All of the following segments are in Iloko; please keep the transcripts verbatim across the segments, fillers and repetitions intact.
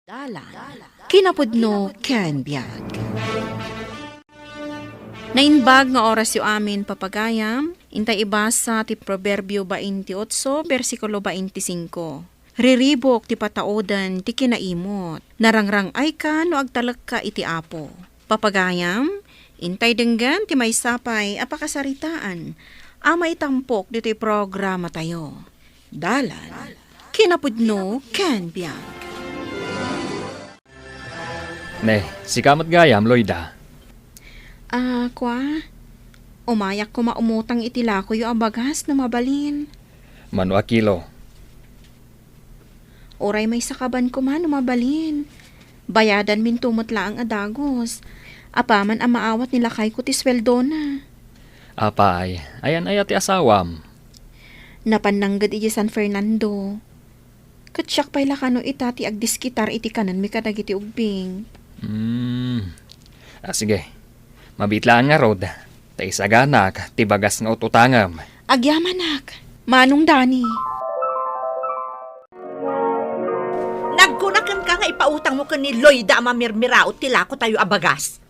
Dalan, kinapudno ken biag. Naimbag nga orasyo amin, papagayam, intay ibasa ti Proverbio twenty-eight, bersikulo twenty-five. Riribuk ti patauden ti kinaimut. Narangrang-ayka no agtalekka iti Apo. Papagayam, intay denggen ti maysa pay a pakasaritaan a maitampok ditoy programatayo. Dalan, kinapudno ken biag. Ne, sika met gayam, Loida. Ah, kua? Umayak koma umutang iti lakoyo a bagas no mabalin. Mano a kilo? Uray maisakaban koma no mabalin. Bayadanminto met laeng a dagus. Apaman a maawat ni lakayko ti sueldona. Apay, ayan aya ti asawam? Napan nangged iti San Fernando. Ket siak pay la kano ita ti agdiskitar iti kanenmi kadagiti ubbing. Hmm. Ah, sige. Mabiit laeng ngarud, ta isaganak ti bagas nga ut-utangem. Agyamanak, Manong Dani. Nagkuna kenka nga ipautangmo ken ni Loida a mamirmiraot ti lakotayo a bagas.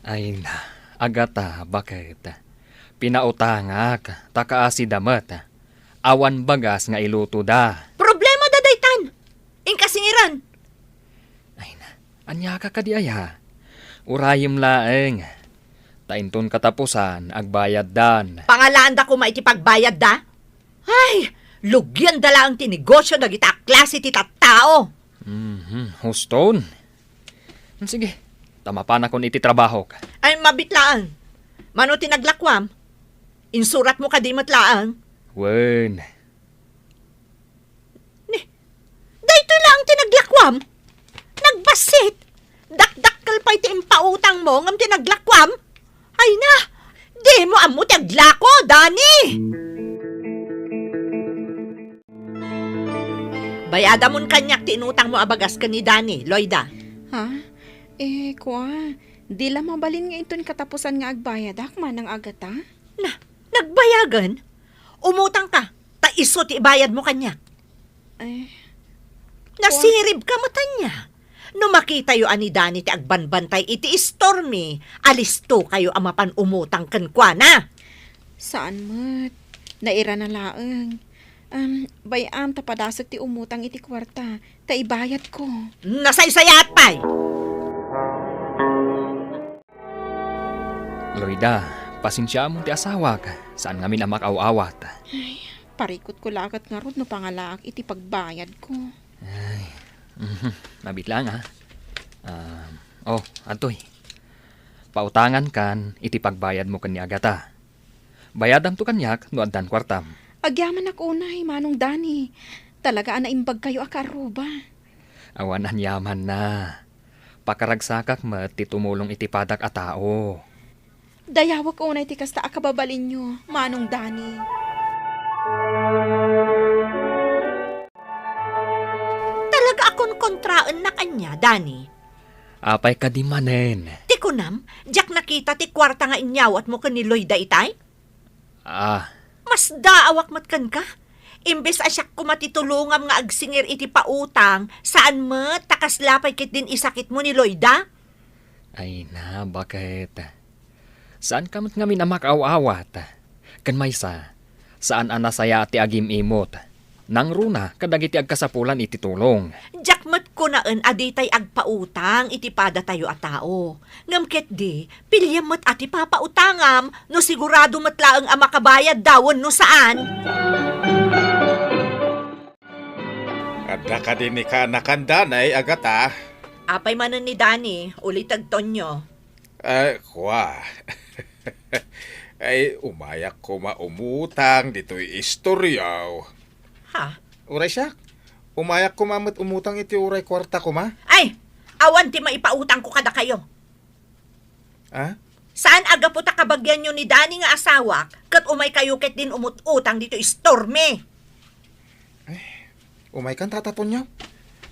Ay na, Agata, baket? Pinautangak, ta kaasida met. Awan bagas nga ilutoda. Problemada daytan. Inka singiran. Ay na, aniaka kadi aya? Urayem laeng. Ta inton katapusan, agbayaddan. Pangalaanda koma iti pagbayadda? Ay, lugianda laeng ti negosio dagita a klase ti tattao. Mhm, huston. Hmm, sige, ta mapanakon iti trabahok. Ay, mabiit laeng. Mano ti naglakuam? Insuratmo kadi met laeng? Wen. Ni, daytoy laeng ti naglakuam? Nagbassit! Dakdakkel pay ti impautangmo ngem ti naglakuam? Ay na, dimo ammo ti aglako, Dani! Bayadamon kaniak ti inutangmo a bagas ken ni Dani, Loida. Ha? Eh, kua, di la mabalin nga inton katapusan nga agbayadak, Manang Agata? Na, nagbayagen? Umutangka, ta isu ti ibayadmo kaniak. Eh, nasiribka met ania? No makitayo a ni Dani ti agbanbantay iti istormi, alistokayo a mapan umutang kenkuana. Saan met. Nairana laeng. Am, bay-am ta padasek ti umutang iti kuarta, ta ibayadko. Nasaysayaat pay! Loida, pasensiaam ti asawak. Saan ngamin a makaaw-awat. Ay, parikutko la ket ngarud no pangalaak iti pagbayadko. Ay, mhm, mabiit laeng, ah. Ah, oh, adtoy. Pautangankan iti pagbayadmo ken ni Agata. Bayadamto kaniak no addan kuartam. Agyamanak unay, Manong Dani. Talaga a naimbagkayo a kaarruba. Awan aniamanna. Pakaragsakak met ti tumulong iti padak a tao. Dayawek unay ti kasta a kababalinyo, Manong Dani. Talaga a konkontraennak ania, Dani? Apay kadi manen? Ti kunam, diak nakita ti kuarta nga inyawatmo ken ni Loida itay? Ah. Masdaawak met kenka. Imbes a siak koma ti tulongam nga agsingir iti pautang, saan met ta kasla pay ketdin isakitmo ni Loida? Ay na, baket? Saanka met ngamin a makaaw-awat. Ken maysa, saan a nasayaat ti agim-imot. Nangruna kadagiti agkasapulan iti tulong. Diak met kunaen a ditay agpautang iti padatayo a tao. Ngem ketdi, piliem met a ti papautangam no sigurado met laeng a makabayadda wenno saan. Adda kadi ni kaanakan, Danay, Agata? Apay manen ni Dani, ulitek Tonyo? Ay, kua. Ay, umayak koma umutang ditoy istoryaw. Ha? Uray siak, umayak koma met umutang iti uray kuarta koma. Ay, awan ti maipautangko kadakayo. Ah? Saan a gapu ta kabagianyo ni Dani nga asawak, ket umaykayo ketdin umut-utang ditoy istormi? Ay, umaykan, Tata Tonyo.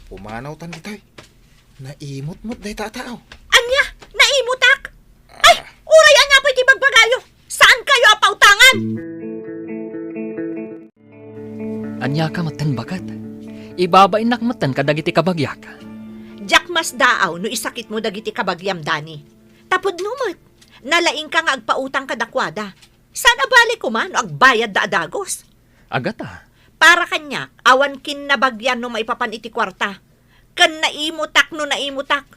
Pumanawtan ditoy. Naimot met dayta a tao. Ania? Naimutak? Ay, ah, uray ania pay ti bagbagayo? Saankayo a pautangan? Aniaka metten, baket? Ibabainnak metten kadagiti kabagiak. Dia Agpasdaaw no isakitmo dagiti kabagiam, Dani. Tapudno met, nalaingka nga agpautang kadakuada. Saan a bale koma no agbayadda a dagus? Agata. Para kaniak, awan kinnabagian no maipapan iti kuarta. Ken naimutak no naimutak.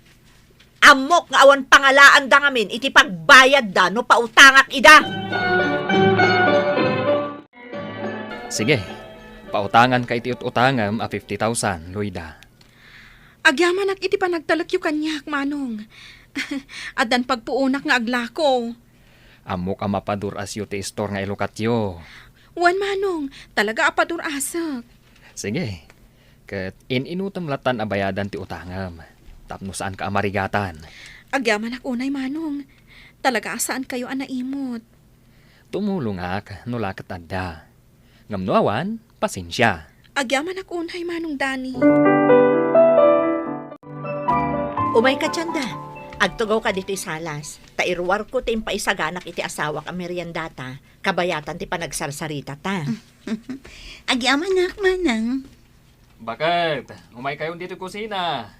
Ammok nga awan pangalaanda ngamin iti pagbayadda no pautangak ida. Sige, pautanganka iti ut-utangem a fifty thousand, Loida. Agyamanak iti panagtalekyo kaniak, Manong. Addan pagpuonak nga aglako. Ammok a mapadur-asyo ti istor nga ilukatyo. Wen, Manong, talaga a padur-asek. Sige. Ket in-inutem lattan a bayadan ti utangem, tapno saanka a marigatan. Agyamanak unay, Manong. Talaga a saankayo a naimut. Tumulongak no la ket adda. Ngem no awan, pasensia. Agyamanak unay, Manong Dani. Umayka, Tienda. Agtugawka ditoy salas, ta iruarko ti impaisaganak iti asawak a meriendata, kabayatan ti panagsarsaritata. Agyamanak, Manang. Baket, umaykayon ditoy kusina.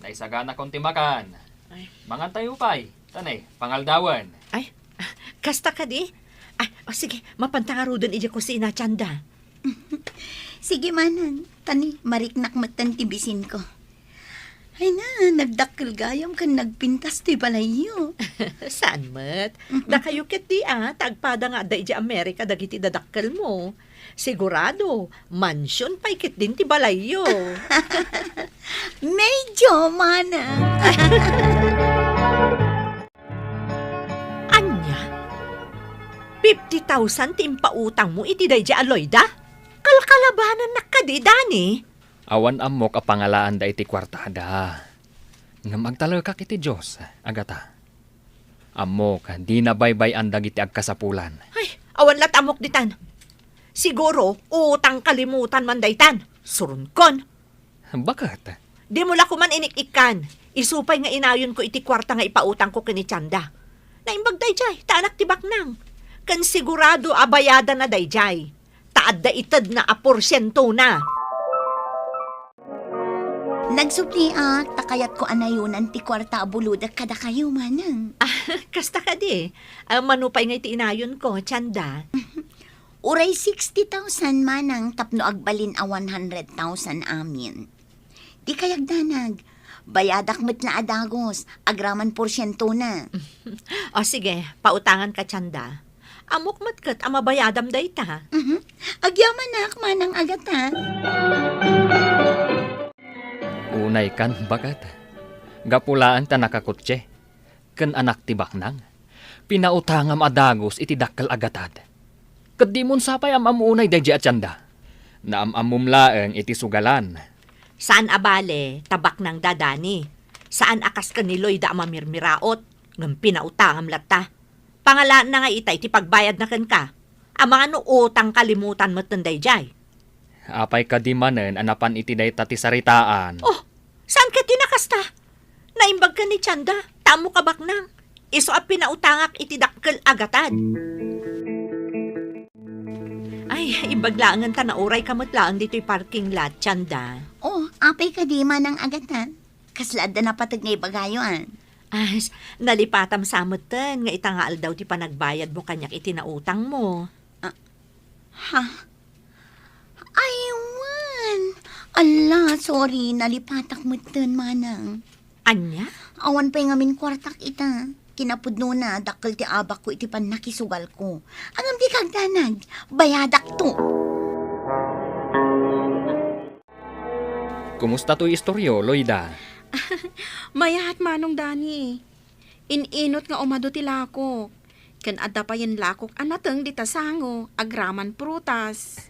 Naisaganakon ti makan. Ay. Mangantayo pay. Tanay, pangaldawen. Ay, kasta kadi? Ay, o sige, mapanta ngaruden idiay kusina, Tienda. Sige, Manang. Tanay, mariknak metten ti bisinko. Ay na, nagdakkel gayam ken nagpintas ti balayyo. Saan met? Dakayo ketdi a, ta agpada nga adda idiay Amerika dagiti dadakkelmo. Sigurado, mansion pay ketdin ti balayyo. Medyo, Manang. Ania? Fifty thousand ti impautangmo iti daydiay a Loida? Kalkalabanannak kadi, Dani? Awan ammok a pangalaanda iti kuartada. Ngem agtalekak iti Dios, Agata. Ammok, dina baybay-an dagiti agkasapulan. Ay, awan la't ammok ditan. Siguro, utang kalimutan man daytan. Suronkon. Baket? Dimo la koman inik-ikkan. Isu pay nga inayonko iti kuarta nga ipautangko ken ni Tienda. Naimbag daydiay, ta anak ti baknang. Ken sigurado a bayadanna daydiay. Ta adda itedna a porsientona. Nagsubliak ta kayatko a nayonan ti kuarta a bulodek kadakayo, Manang. Ah, kasta kadi. Ah, mano pay nga iti inayonko, Tienda? Uray sixty thousand, Manang, tapno agbalin a one hundred thousand amin. Di kayat, Danag. Bayadak met la a dagus, agraman porsientona. O sige, pautanganka, Tienda. Ammok met ket a mabayadam dayta. Mhm. Agyamanak, Manang Agata. Unaykan, baket. Gapu laeng ta nakakotse ken anak ti baknang, pinautangam a dagus iti dakkel a gatad. Ket dimon sa pay am-ammo unay daydiay a Tienda. Naam-ammom laeng iti sugalan. Saan a bale ta baknangda, Dani. Saan a kas ken ni Loida a mamirmiraot, ngem pinautangam latta. Pangalaanna nga itay ti pagbayadna kenka. Amangan no utang kalimutan metten daydiay. Apay kadi manen a napan iti dayta ti saritaan? Oh, saan ket ti nakasta? Naimbag ken ni Tienda, ta ammok a baknang. Isu a pinautangak iti dakkel a gatad. Ay, imbag laengen ta naurayka met laeng ditoy parking lot, Tienda. Oh, apay kadi, Manang Agata? Kasla adda napateg nga ibagayo, a? As, nalipatam sa metten nga ita nga aldaw ti panagbayadmo kaniak iti nautangmo. Ah, ha? Ay, wen. Ala, sorry, nalipatak metten, Manang. Ania? Awan pay ngamin kuartak ita. Kinapudnona, dakkel ti abakko iti pannakisugalko. Ngem dika agdanag, bayadakto. Kumusta toy istoryo, Loida? Mayat, Manong Dani. In-inut nga umadu ti lakok. Ken adda payen lakok a nateng dita sango, agraman prutas.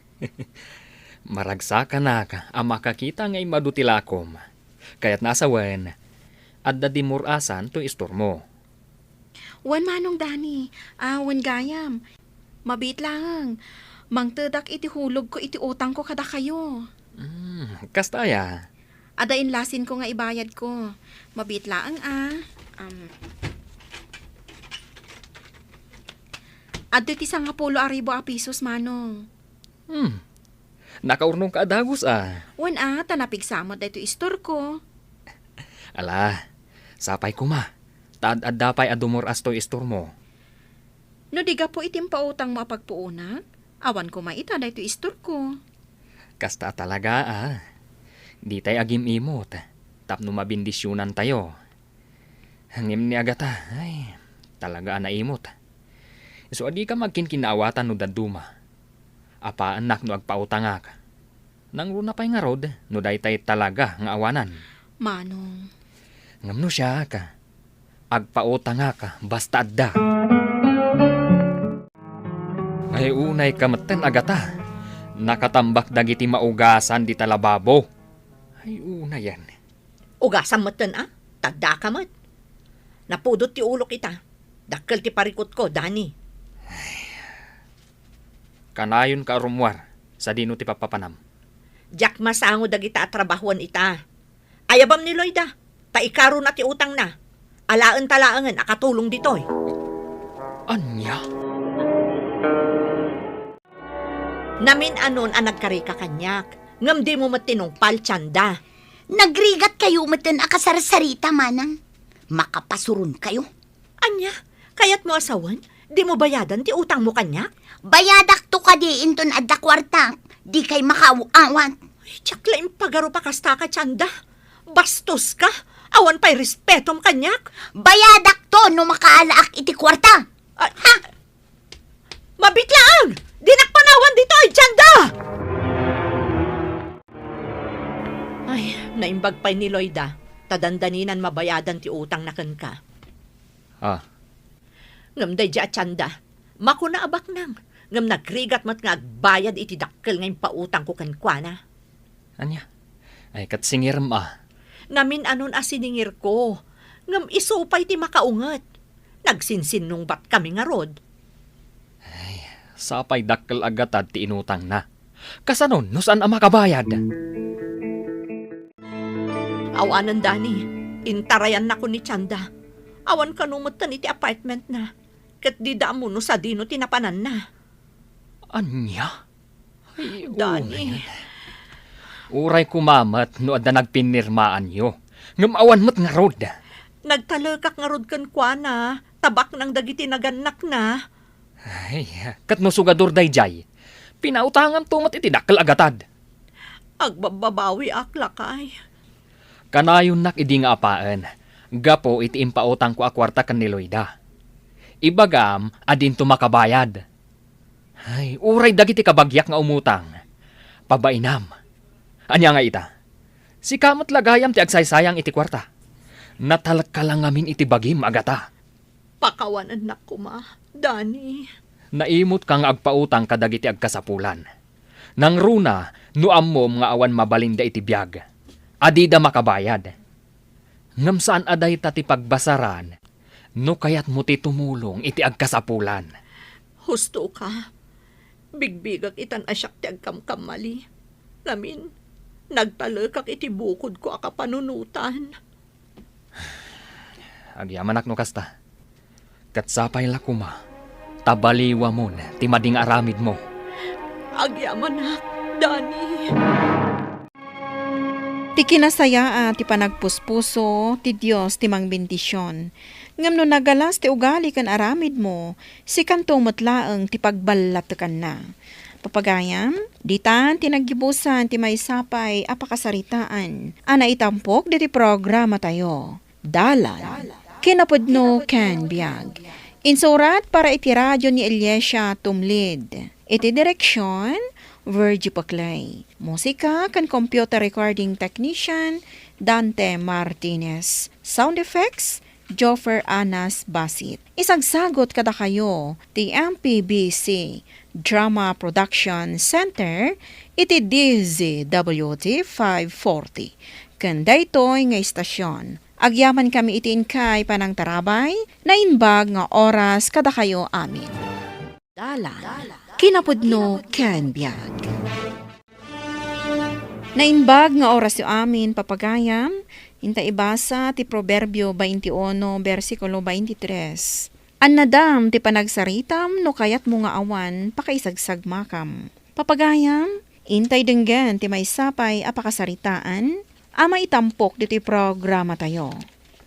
Maragsakanak a makakita nga immadu ti lakom. Kayatna a sawen, adda dimmur-asan toy istormo. Wen, Manong Dani, a, wen gayam. Mabiit laeng. Mangtedak iti hulogko iti utangko kadakayo. Hmm, kasta aya? Adda inlasinko nga ibayadko. Mabiit laeng, a. Am. Adtoy ti sangapulo a ribu a pisos, Manong. Hmm. Nakaurnongka a dagus, a. Wen, a, ta napigsa met daytoy istorko. Ala, sapay koma. Ta ad-adda pay a dumur-as toy istormo. No di gapu iti impautangmo a pagpuonak, awan koma ita daytoy istorko. Kasta a talaga, a. Ditay agim-imot tapno mabindisionantayo. Ngem ni Agata, ay, talaga a naimot. Isu a dika agkinkinnaawatan no dadduma. Apaannak no agpautangak. Nangruna pay ngarud no daytay talaga nga awanan. Manong. Ngem no siak, agpautangak basta adda. Ay, unayka metten, Agata. Nakatambak dagiti maugasan dita lababo. Ay, unayen. Ugasam metten, a? Ta addaka met. Napudot ti ulok ita. Dakkel ti parikutko, Dani. Kanayonka a rummuar, sadino ti pappapanam? Diak masango dagita a trabahoen ita. Ayabam ni Loida, ta ikaruna ti utangna. Alaenta laengen a katulong ditoy. Ania? Namin-anon a nagkarika kaniak, ngem dimo met tinungpal, Tienda. Nagrigatkayo metten a kasarsarita, manang. Makapasuronkayo. Ania? Kayatmo a sawen? Dimo bayadan ti utangmo kaniak? Bayadakto kadi inton adda kuartak. Dikay makaaw-awat. Ay, diak la impagarup a kastaka, Tienda. Bastoska. Awan pay respetom kaniak. Bayadakto no makaalaak iti kuarta. Ay, ha? Mabitlaang! Dinak panawan ditoy, Tienda! Ay, naimbag pay ni Loida, ta dandaninan mabayadan ti utangna kenka. Ah. Ngem daydi a Tienda, makuna a baknang, ngem nagrigat met nga agbayad iti dakkel nga impautangko kenkuana. Ania? Ay, ket singirem a. Namin-anon a siningirko, ngem isu pay ti makaunget. Nagsinsinnungbatkami ngarud. Ay, sapay dakkel a gatad ti inutangna. Kasano no saan a makabayad? Awanen, Dani, intarayannako ni Tienda. Awan kano metten iti apartmentna, ket dida ammo no sadino ti napananna. Ania? Ay, Dani. Uray, uray koma met no adda nagpinnirmaanyo, ngem awan met ngarud. Nagtalekak ngarud kenkuana, ta baknang dagiti nagannakna. Ay, ket no sugador daydiay, pinautanganto met iti dakkel a gatad. Agbabbabawiak, lakay. Kanayonnak idi nga apaen, gapu iti impautangko a kuarta ken ni Loida. Ibagam a dinto makabayad. Ay, uray dagiti kabagiak nga umutang. Pabainam. Ania nga ita? Sika met la gayam ti agsaysayang iti kuarta. Natalekka la ngamin iti bagim, Agata. Pakawanennak koma, Dani. Naimotka nga agpautang kadagiti agkasapulan. Nangruna, no ammom nga awan mabalinda iti biag, a dida makabayad. Ngem saan a dayta ti pagbasaran no kayatmo ti tumulong iti agkasapulan. Husto ka. Bigbigak itan a siak ti agkamkamali. Ngamin, nagtalekak iti bukodko a kapanunotan. Agyamanak no kasta. Ket sapay la koma ta baliwamon ti madi nga aramidmo. Agyamanak, Dani. Ti kinasayaat ti panagpuspuso, ti Dios ti mangbendision. Ngem no nagalas ti ugali ken aramidmo, sikanto met laeng ti pagballatekanna. Papagayam, ditan ti naggibusan ti maysa pay a pakasaritaan a naitampok ditoy programatayo. Dalan, kinapudno ken biag. Insurat para iti radio ni Eliasia Tumlid. Iti direksion, Virgie Paclay. Musika ken computer recording technician, Dante Martinez. Sound effects, Joffer Anas Basit. Isagsagot kadakayo ti M P B C Drama Production Center iti D Z W T five forty. Ken daytoy nga istasyon, agyamankami iti inkay panangtarabay, naimbag nga oras kadakayo amin. Dalan, kinapudno ken biag. Naimbag nga orasyo amin, papagayam, inta ibasa ti Proverbio twenty-one, bersikulo twenty-three. Annadam ti panagsaritam no kayatmo nga awan pakaisagsagmakam. Papagayam, intay denggen ti maysa pay a pakasaritaan, a maitampok ditoy programatayo.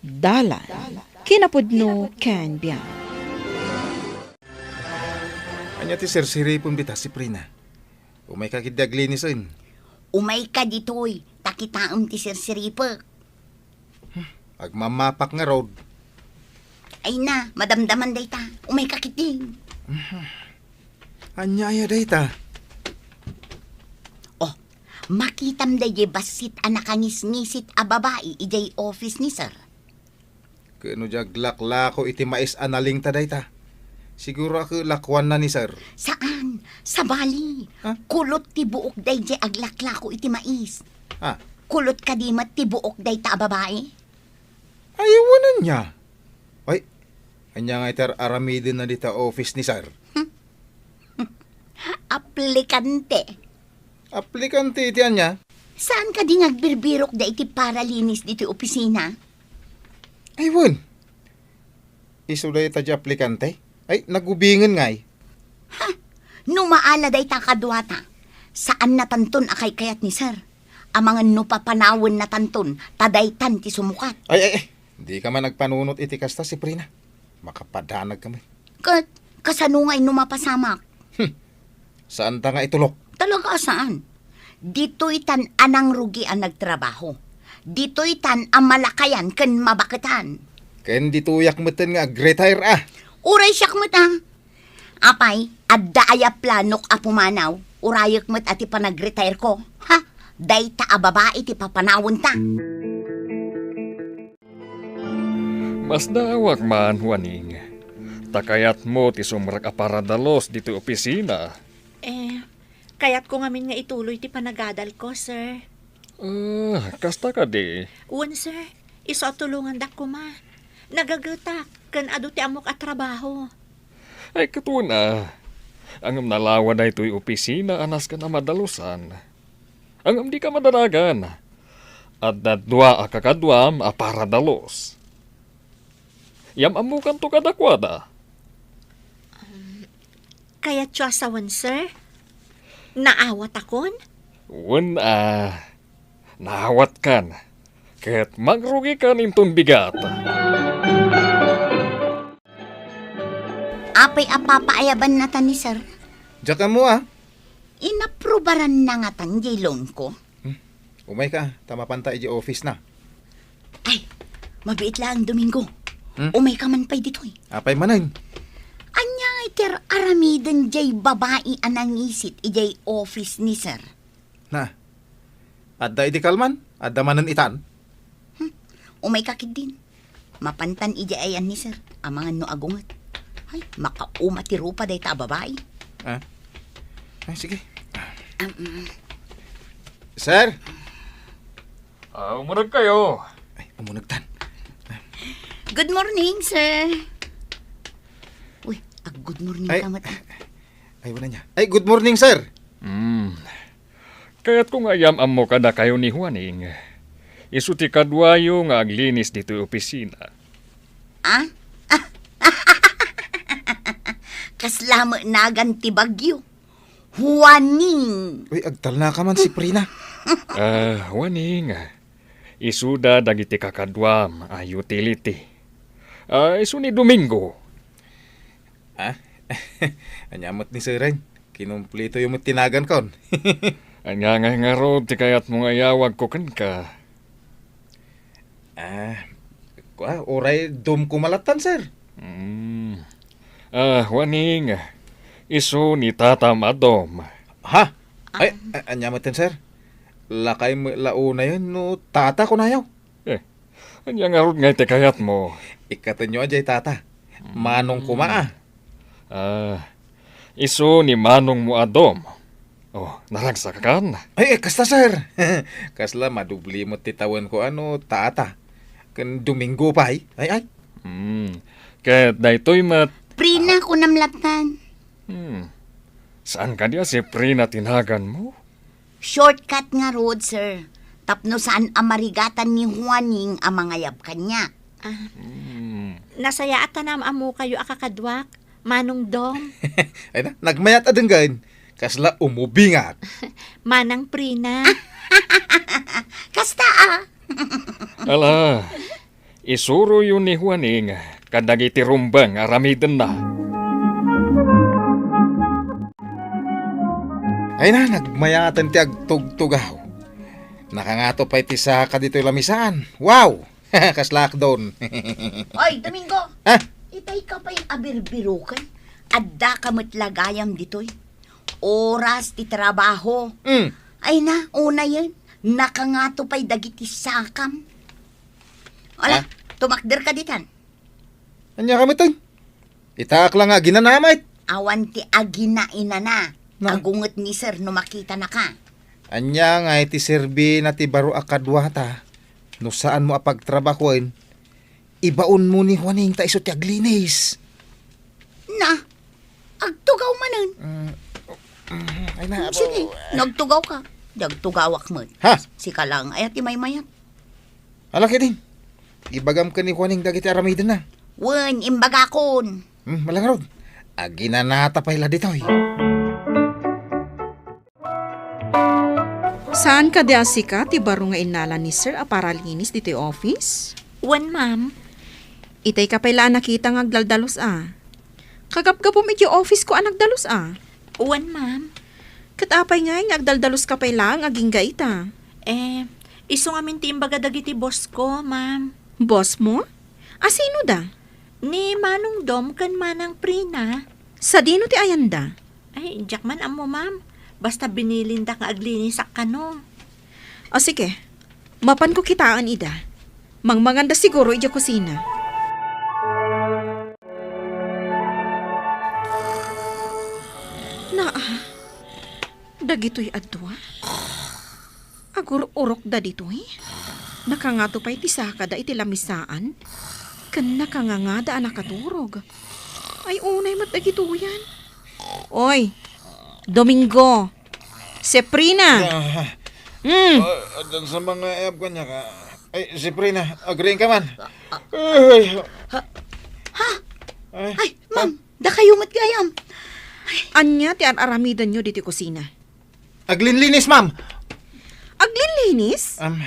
Dalan, kinapudno ken biag. Ania ti sirsiripem dita, Siprina? Umayka ketdi aglinisen. Umayka ditoy, ta kitaem ti sirsiripek. Agmamapak ngarud. Ay na, madamdaman dayta. Umayka ketdi. Ania aya dayta? Oh, makitam daydiay bassit a nakangisngisit a babai idiay office ni sir. Ket no di aglaklako iti mais a nalingta dayta, siguro a ket lakuanna ni sir. Saan, sabali. Ah? Kulot ti buok daydiay aglaklako iti mais. Ah? Kulot kadi met ti buok dayta a babai? Ay, wen ania? Ay, ania nga iti ar-aramidenna dita office ni sir? Aplikante. Aplikante iti ania? Saan kadi nga agbirbirokda iti paralinis ditoy opisina? Ay, wen. Isu dayta ti aplikante? Ay, nagubingen ngay. Ha? No maala dayta kaduata, saannatanton a kaykayat ni sir. Amangan no papanawennatanton, ta daytan ti sumukat. Ay, ay, ay. Dika man agpanunot iti kasta, Siprina. Makapadanagka met. Ket, kasano ngay no mapasamak? Hmm. Saanta nga itulok? Talaga a saan. Ditoytan a nangrugi a nagtrabaho. Ditoytan a malakayan ken mabaketan. Ken ditoyak metten nga agretire a. Uray siak met a. Apay, adda aya planok a pumanaw? Urayek met a ti panagretireko. Ha? Dayta a babai ti papanawenta. Masdaawak man, Juaning. Ta kayatmo ti sumrek a paradalus ditoy opisina. Eh, kayatko ngamin nga ituloy ti panagadalko, sir. Ah, kasta kadi? Wen, sir. Isu a tulongandak koma. Nagagetak, ken adu ti ammok a trabaho. Ay, ket wen a. Ngem nalawa daytoy opisina a nasken a madalusan. Ngem dika madanagan. Adda dua a kakaduam a paradalus. Yam-ammokanto kadakuada. Um, kayatyo a sawen, sir? Naawatakon? Wen a, naawatkan. Ket mangrugikan inton bigat. Apay a papaayabannata ni sir? Diak ammo a. Inaprubaranna ngatan diay loan ko? Hmm. Umayka, ta mapanta idiay office na. Ay, mabiit laeng Domingo. Hmm? Umayka man pay ditoy. Apay manen? Ania nga iti ar-aramiden diay babai a nangisit idiay office ni sir? Na, adda idi kalman? Adda manen itan? Hmm, umayka ketdin. Mapantan idiay ayan ni sir. Amangan no agunget. Ay, makauma ti rupa dayta a babai. Ah? Ay, sige. Um, mm. Sir? Ah, umuneg kayo. Ay, umuneg tan. Good morning, sir. Uy, ag-good morning Ay. ka met, ah. Ay, wala niya. Ay, good morning, sir. Hmm. Kayatko nga yam-ammo kadakayo ni Juaning. Isu ti kaduayo nga aglinis ditoy opisina. Ah? Kasla met nagan ti bagyo. Juaning. Uy, agtalnaka man, Siprina. Ah, Juaning. Isuda dagiti kakaduam a utility. Ah, isu ni Domingo. Ah? Ania met ni Seren? Kinumplitoyo met ti nagankon. Ania ngay ngarud ti kayatmo nga iyawagko kenka? Ah, kua, uray Dom koma lattan, sir. Hmm. Ah, Juaning, isu ni tatam a Dom. Ha? Ay, Ah. a-, ania metten, sir? Lakay met la unayen no tata kunayo. Eh, ania ngarud ngay ti kayatmo? Ikkatenyo a diay tata. Hmm. Manong koma a. Ah, isu ni manongmo a Dom. Oh, naragsakakan? Ay, ay, kasta, sir. Kasla madubli met ti tawenko a no tata. Ken Domingo pay. Ay, ay. Hmm. Ket daytoy met. Prina, kunam lattan. Hmm. Saan kadi a Siprina ti naganmo? Shortcut ngarud, sir. Tapno saan a marigatan ni Juaning a mangayab kaniak. Ah, Hmm. nasayaat a naam-ammokayo a kakaduak, Manong Dom. Ay na, nagmayat a denggen. Kasla umubingat. Manang Prina. Kasta, ah. Ala, isuroyo ni Juaning kadagiti rumbeng a aramidenna. Ay na, nagmayaten ti agtugtugaw. Nakangato pay ti saka ditoy lamisaan. Wow! Kasla akdon. Oy, Domingo! Ah? Itay ka pay abirbirok. Adda ka met la gayam ditoy. Oras ti trabaho. Mm. Ay na, unayen, nakangato pay dagiti sakam. Ala, ah? Tumakder ka ditan. Ania ka met, oy? Itaak la nga aginana met. Awan ti aginainana. Na. Agunget ni sir no makitanaka. Ania nga iti serbina ti baro a kaduata no saanmo a pagtrabahoen, ibaonmo ni Juaning ta isu ti aglinis. Na, agtugaw manen. Mm, mm, ay na, sige, apo. Nagtugaw ka. Nagtugawak met. Ha? Sika lang, ayat ti maymayat. Ala ketdin, ibagam ken ni Juaning dagiti aramidenna. Wen, imbagakon. Hmm, malangarod. Aginanata pay la ditoy. Saan kadi a sika ti baro nga innala ni Sir a paralinis ditoy office? Wen, ma'am. Itay ka pay la a nakita nga agdaldalus a. Kagapgapum iti office ko a nagdalus a. Wen, ma'am. Ket apay ngay nga agdaldalus ka pay laeng agingga ita? Eh, isu ngamin ti imbaga dagiti boss ko, ma'am. Boss mo? A sino da? Ni Manong Dom ken Manang Prina. Sadino ti ayanda? Ay, diak man ammo, ma'am. Basta binilinda nga aglinisak kano. O sige, mapanko kitaen ida. Mangmanganda siguro idiay kusina. Naa, dagitoy a dua. Agur-urokda ditoy. Nakangato pay ti sakada iti lamisaan. Ken nakangangada a nakaturog. Ay, unay met dagitoyan. Oy, Domingo. Seprina. Ah, mm. Ah, addan sa mga ayab kanya ka. Ay, Seprina, agriin ka man. Ay. Ha? Ha? Ay. Ay, ma'am, dakayo met gayam. Ania ti ar-aramidenyo ditoy kusina? Aglinlinis, ma'am. Aglinlinis? Um.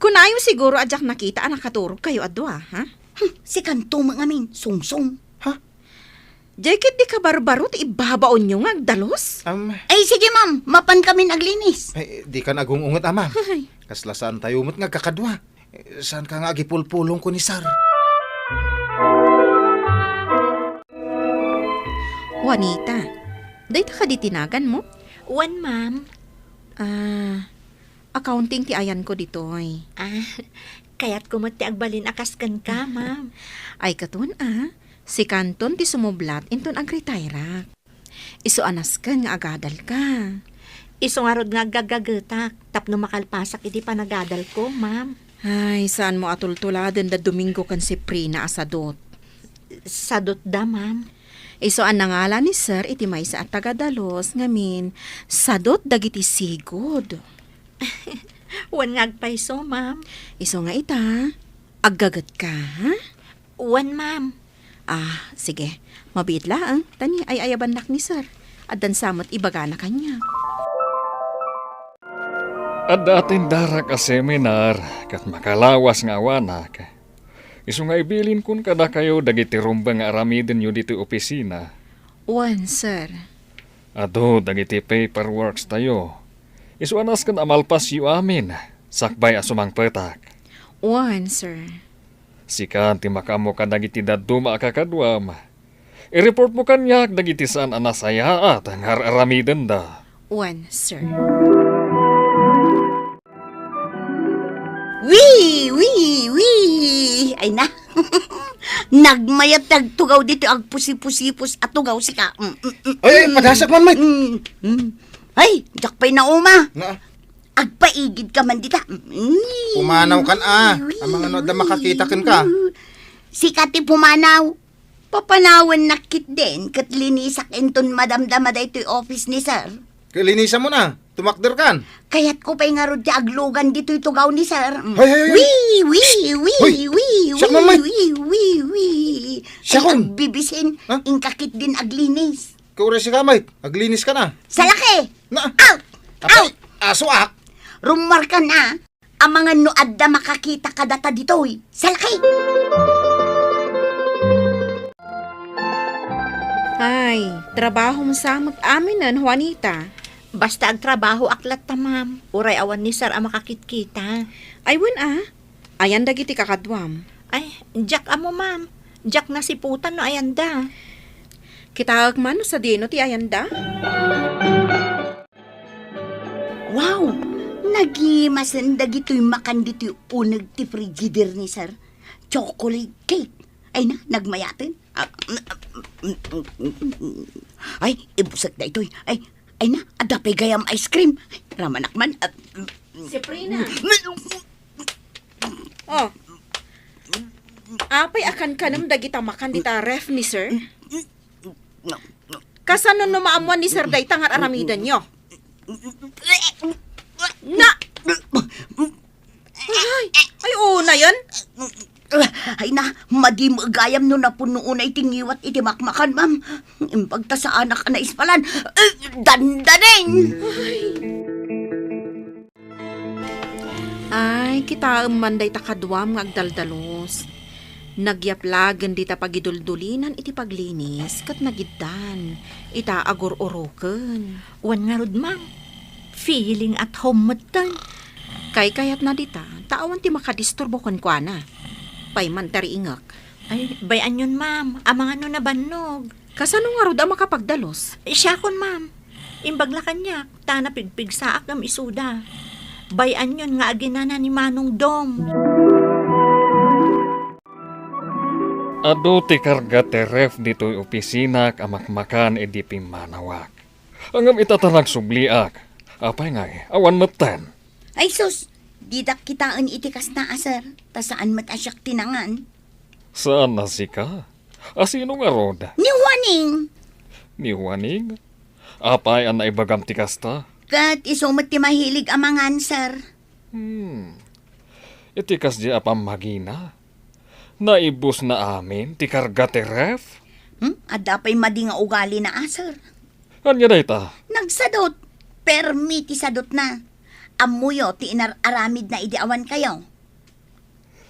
Kunayo siguro a diak nakita a nakaturog kayo a dua, ha? Hmm, sikanto met ngamin, sungsong. Ha? Diay ket di ka barbaro ti ibbabaonyo nga agdalus? Um. Ay, sige, ma'am. Mapan kamin aglinis. Ay, di ka nagung-unget, a, ma'am. Ay. Kasla saan tayo met nga agkakadua. Eh, saan ka nga agipulpulong ko ni Sir? Juanita, dayta kadi ti nagan mo? Wen, ma'am. Ah, accounting ti ayanko ditoy. Ah, kayatko met ti agbalin a kas kenka, ma'am. Ay, katon, ah. Sikanton ti sumublat inton agretairak. Isu a nasken nga agadalka. Isu ngarud nga aggagagetak tapno makalpasak iti panagadalko, ma'am. Ay, saanmo a tultuladen da Domingo ken Seprina a sadut. Sadutda, ma'am. Isu a nangala ni Sir iti maysa a tagadalus ngamin, sadut dagiti sigud. Wen nga agpayso, ma'am. Isu nga ita, aggagetka, ha? Wen, ma'am. Ah, sige. Mabiit laeng, ta ni ay-ayabannak ni Sir. Addan sa met ibagana kaniak. Adda atendarak a seminar ket makalawas nga awanak. Isu nga ibilinkon kadakayo dagiti rumbeng nga aramidenyo ditoy opisina. Wen, sir. Adu dagiti paperworks tayo. Isu a nasken a malpasyo amin, sakbay a sumangpetak. Wen, sir. Sika ti makaammo kadagiti dadduma a kakaduam. I-report mo kaniak dagiti saan a nasayaat nga ar-aramidenda. Wen, sir. Wi, wi, wi! Ay na. Nagmayat ti agtugaw ditoy agpusipusipus a tugaw sika. Mm, mm, mm, Ay, ay, mm. Padasakman, Mike. Mm, mm. Ay, diak pay nauma. Na? Agpaigid ka man dita. Mm. Pumanaw kan, a. Amangano adda makakita kenka. Sika ti pumanaw. Papanawennak ketdin ket linisak inton madamdama daytoy office ni sir. Ket linisam mo na. Tumakder kan. Kayatko pay ngarud ti aglugan ditoy tugaw ni sir. Mm. Hay, hay, hay. Wi, wi, wi, Hoy, wi, siak wi, man, Mike. Wi, wi, wi. Siak Ay, on. Agbibisin, Ha? Inka ketdin aglinis. Kauray sika, Mike. Aglinis ka na. Salaki! Na. Out! Apay, Out! Asuak. Rummuarkan a, amangan no adda makakita kadata ditoy. Salaki! Ay, trabahom sa met aminen, Juanita. Basta agtrabahoak latta, ma'am. Uray awan ni sir a makakitkita. Ay, wen a. Ayan dagiti kakaduam. Ay, diak ammo, ma'am. Diak nasiputan no ayanda. Kitaek man no sadino ti ayanda? Wow! Nagimasen dagitoy makan ditoy uneg ti frigider ni sir. Chocolate cake. Ay na, nagmayaten. Ah, ay, ibusek daytoy. Ay, ay na, adda pay gayam ice cream. Ay, ramanak man. Ah, Sabrina. Oh. Apay a kankanem dagita makan dita ref ni sir? Kasano no maammuan ni sir dayta nga ar-aramidenyo? Na! Ay, ay, unayen. Ay na, madi met gayam no napuno unay ti ngiwat iti makmakan, ma'am. Imbag ta saanak a naispalan. Dandanin! Ay. Ay, kitaem man dayta kaduam nga agdaldalos. Nagyaplagen dita pagiduldulinan iti paglinis ket nagiddan ita agur-uroken. Wen ngarud, ma'am, feeling at home metten. Kaykayatna dita, ta awan ti makadisturbo kenkuana. Pay man ti riingek. Ay, bay-anyon, ma'am, amangan no nabannog. Kasano ngarud a makapagdalos? Siakon, ma'am. Imbag la kaniak, ta napigpigsaak ngem isuda. Bay-anyon nga aginana ni Manong Dom. Adu ti karga ti ref ditoy opisinak a makmakan idi pimmanawak. Ngem ita ta nagsubliak. Apay ngay, awan metten. Ay sus, didak kitaen iti kasta a sir, ta saan met a siak ti nangan. Saan a sika? A sino ngarud? Ni Juaning. Ni Juaning? Apay a naibagam ti kasta? Ket isu met ti mahilig a mangan, sir. Hmm. Iti kasdi a pammagina, naibusna amin ti karga ti ref? Hmm? Adda pay madi nga ugalina a, sir. Ania dayta? Nagsadut. Permi ti sadutna. Ammoyo ti inar-aramidna idi awan kayo.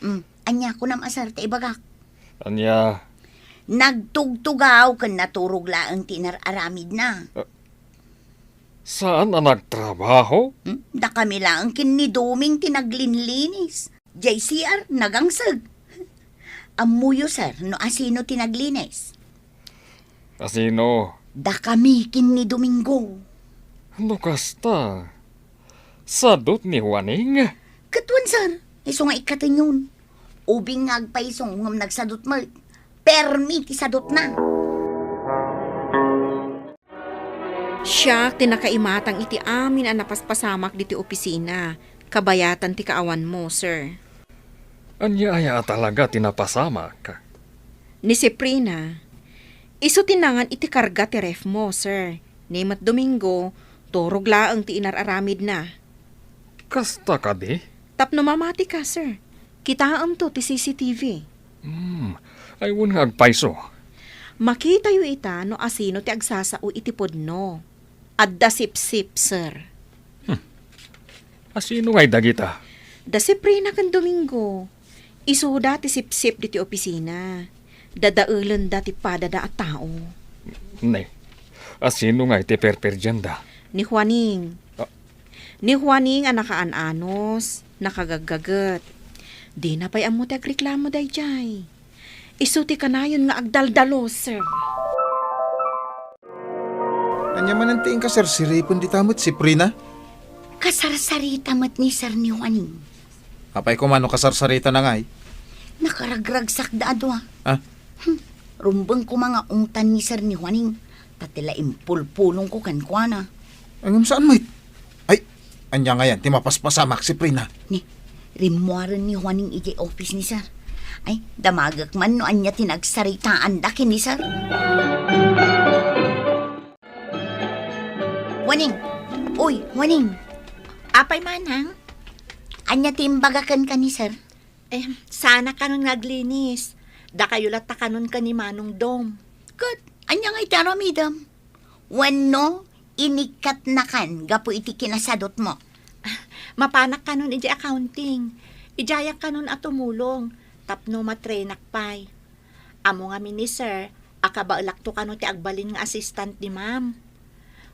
Hmm, ania kunam a, sir, ti ibagak? Ania? Nagtugtugaw ken naturog laeng ti inar-aramidna. Ah, saan a nagtrabaho? Hmm? Dakami laeng ken ni Doming ti naglinlinis. Jay C R, nagangseg. Ammoyo, sir, no asino ti naglinis? Asino? Dakami ken ni Domingo. No kasta, sadut ni Juaning? Ket wen, sir, isu nga ikkatenyon. Ubing nga agpayso ngem nagsadut met. Permi ti sadutna. Siak ti nakaimatang iti amin a napaspasamak diti opisina, kabayatan ti kaawanmo, sir. Ania aya a talaga ti napasamak? Ni Siprina, isu ti nangan iti karga ti ref mo, sir. Ni met Domingo, turog laeng ti inar-aramidna. Kasta kadi? Tapno mamati ka, sir. Kitaemto ti C C T V. Hmm, ay wen nga agpayso. Makitayo ita no asino ti agsasao iti pudno. Adda sipsip, sir. Hmm. Asino ngay dagita? Da Siprina ken Domingo. Isuda ti sipsip diti opisina. Dadaelenda ti padada a tao. Ne, asino ngay ti perperdianda? Ni Juaning. Ah. Ni Juaning a nakaan-anos, nakagaggaget. Dina pay ammo ti agreklamo daydiay. Isu ti kanayon nga agdaldalos, sir. Ania manen ti inka sarsaripen dita met, Siprina? Kasarsarita met ni Sir ni Juaning. Apay koma no kasarsaritana ngay? Nakaragragsakda a dua. Ah? Hmm. Rumbeng koma nga ungtan ni Sir ni Juaning, ta ti la impulpulongko kenkuana. Ngem saan met? Ay, ania ngayan ti mapaspasamak, Siprina? Ni, rimmuaren ni Juaning idiay office ni Sir. Ay, damagek man no ania ti nagsaritaanda ken ni Sir. Juaning! Uy, Juaning! Apay, Manang? Ania ti imbaga kenka ni Sir? Eh, saan a kanon nga aglinis. Dakayo latta kanon ken ni Manong Dom. Ket, ania nga iti aramidem? Wenno, inikkatnakan gapu iti kinasadutmo? Mapanak kanon idiay accounting. Idiayak kanon a tumulong tapno matrainak pay. Ammo ngamin ni Sir a kabaelakto kano ti agbalin nga assistant ni Ma'am.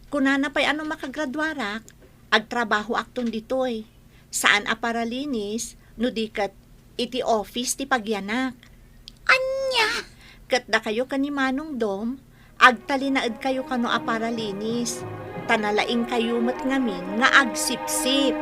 Kunana pay a no makagraduarak, agtrabahoakton ditoy. Saan a paralinis, no di ket iti office ti pagyanak. Ania? Ket dakayo ken ni Manong Dom, agtalinaedkayo kano a paralinis, ta nalaingkayo met ngamin nga agsipsip.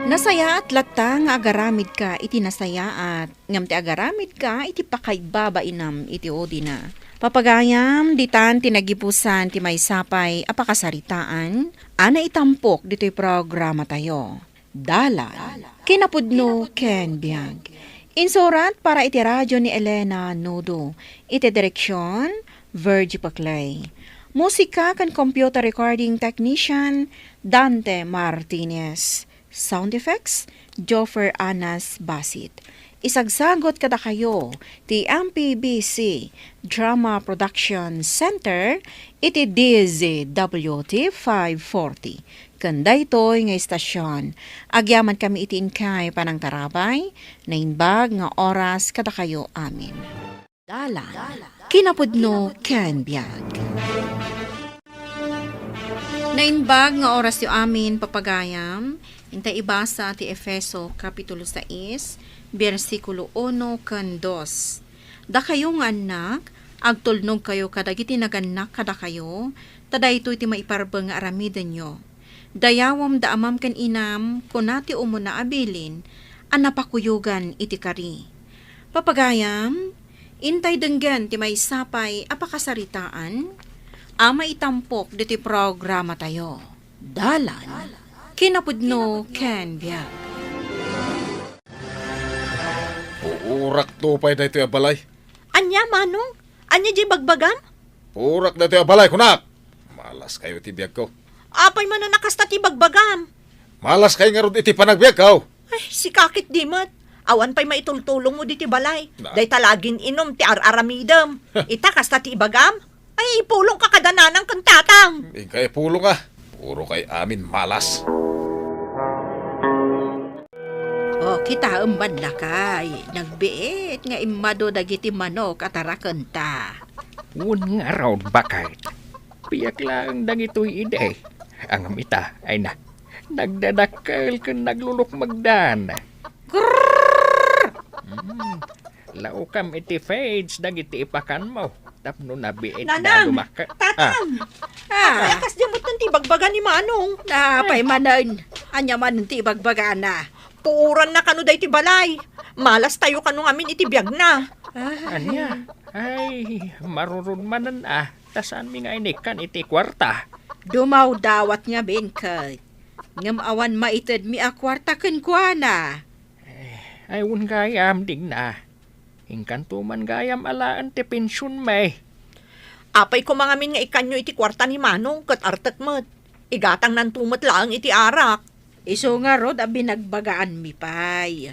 Nasayaat latta nga agaramidka iti nasayaat, ngem ti agaramidka iti pakaibabainam iti udina. Papagayam, ditan ti nagibusan ti maysa pay a pakasaritaan a naitampok ditoy programatayo. Dalan, kinapudno ken biag. Insurat para iti radyo ni Elena Nudo. Iti direksyon, Virgie Paclay. Musika ken computer recording technician, Dante Martinez. Sound effects, Joffer Anas Basit. Isagsagot kadakayo ti M P B C Drama Production Center iti D Z W T five forty. Ken daytoy nga istasyon, agyamankami iti inkay panangtarabay, naimbag nga oras kadakayo amin. Dalan, kinapudno ken biag. Naimbag nga orasyo amin, papagayam, intay ibasa ti Efeso, Kapitulo sais, bersikulo uno ken dos. Dakayo nga annak, agtulnogkayo kadagiti nagannak kadakayo, ta daytoy ti maiparbeng nga aramidenyo. Dayawem da amam ken inam, kuna ti umuna a bilin a napakuyogan iti kari. Papagayam, intay denggen ti maysa pay a pakasaritaan a maitampok ditoy programatayo. Dalan, kinapudno ken biag. Puurakto pay daytoy a balay. Ania, Manong? Ania diay bagbagam? Puurak daytoy a balay, kunak! Malaskayo iti biagko. Apay manen a kasta ti bagbagam? Malaskay ngarud iti panagbiagko. Ay, sika ketdi met. Awan pay maitultulongmo ditoy balay. Na- Dayta la gin-inum ti ar-aramidem. Ita, kasta ti ibagam? Ay, ipulongka kada nanang ken tatang. Inka ipulonga. Purokay amin malas. O, kitaem man, lakay, nagbiit nga immado dagiti manok a tarakenta. Wen ngarud, baket. Biag laeng dagitoy idi. Ngem ita, ay na, nagdadakkel ken naglulukmegdan. Grrrr! Mm. Laukam iti fridge dagiti ipakanmo tapno nabiit da Nanang! Dumakka. Tatang! Ah. Ah. Ay, kasdiay met ti bagbaga ni Manong. Apay manen, ania manen ti ibagbagana? Puoranna kano daytoy balay. Malastayo kano ngamin iti biagna. Ah. Ania? Ay, marurod manen a, ta saanmi nga inikkan iti kuarta. Dumawdawat ngamin ket. Ngem awan maitedmi a kuarta kenkuana. Eh, ay, wen gayam, Digna. Inkanto man gayam alaen ti pensionmi. Apay koma ngamin nga ikkanyo iti kuarta ni Manong ket artek met. Igatangnanto met laeng iti arak. Isu ngarud a binagbagaanmi pay.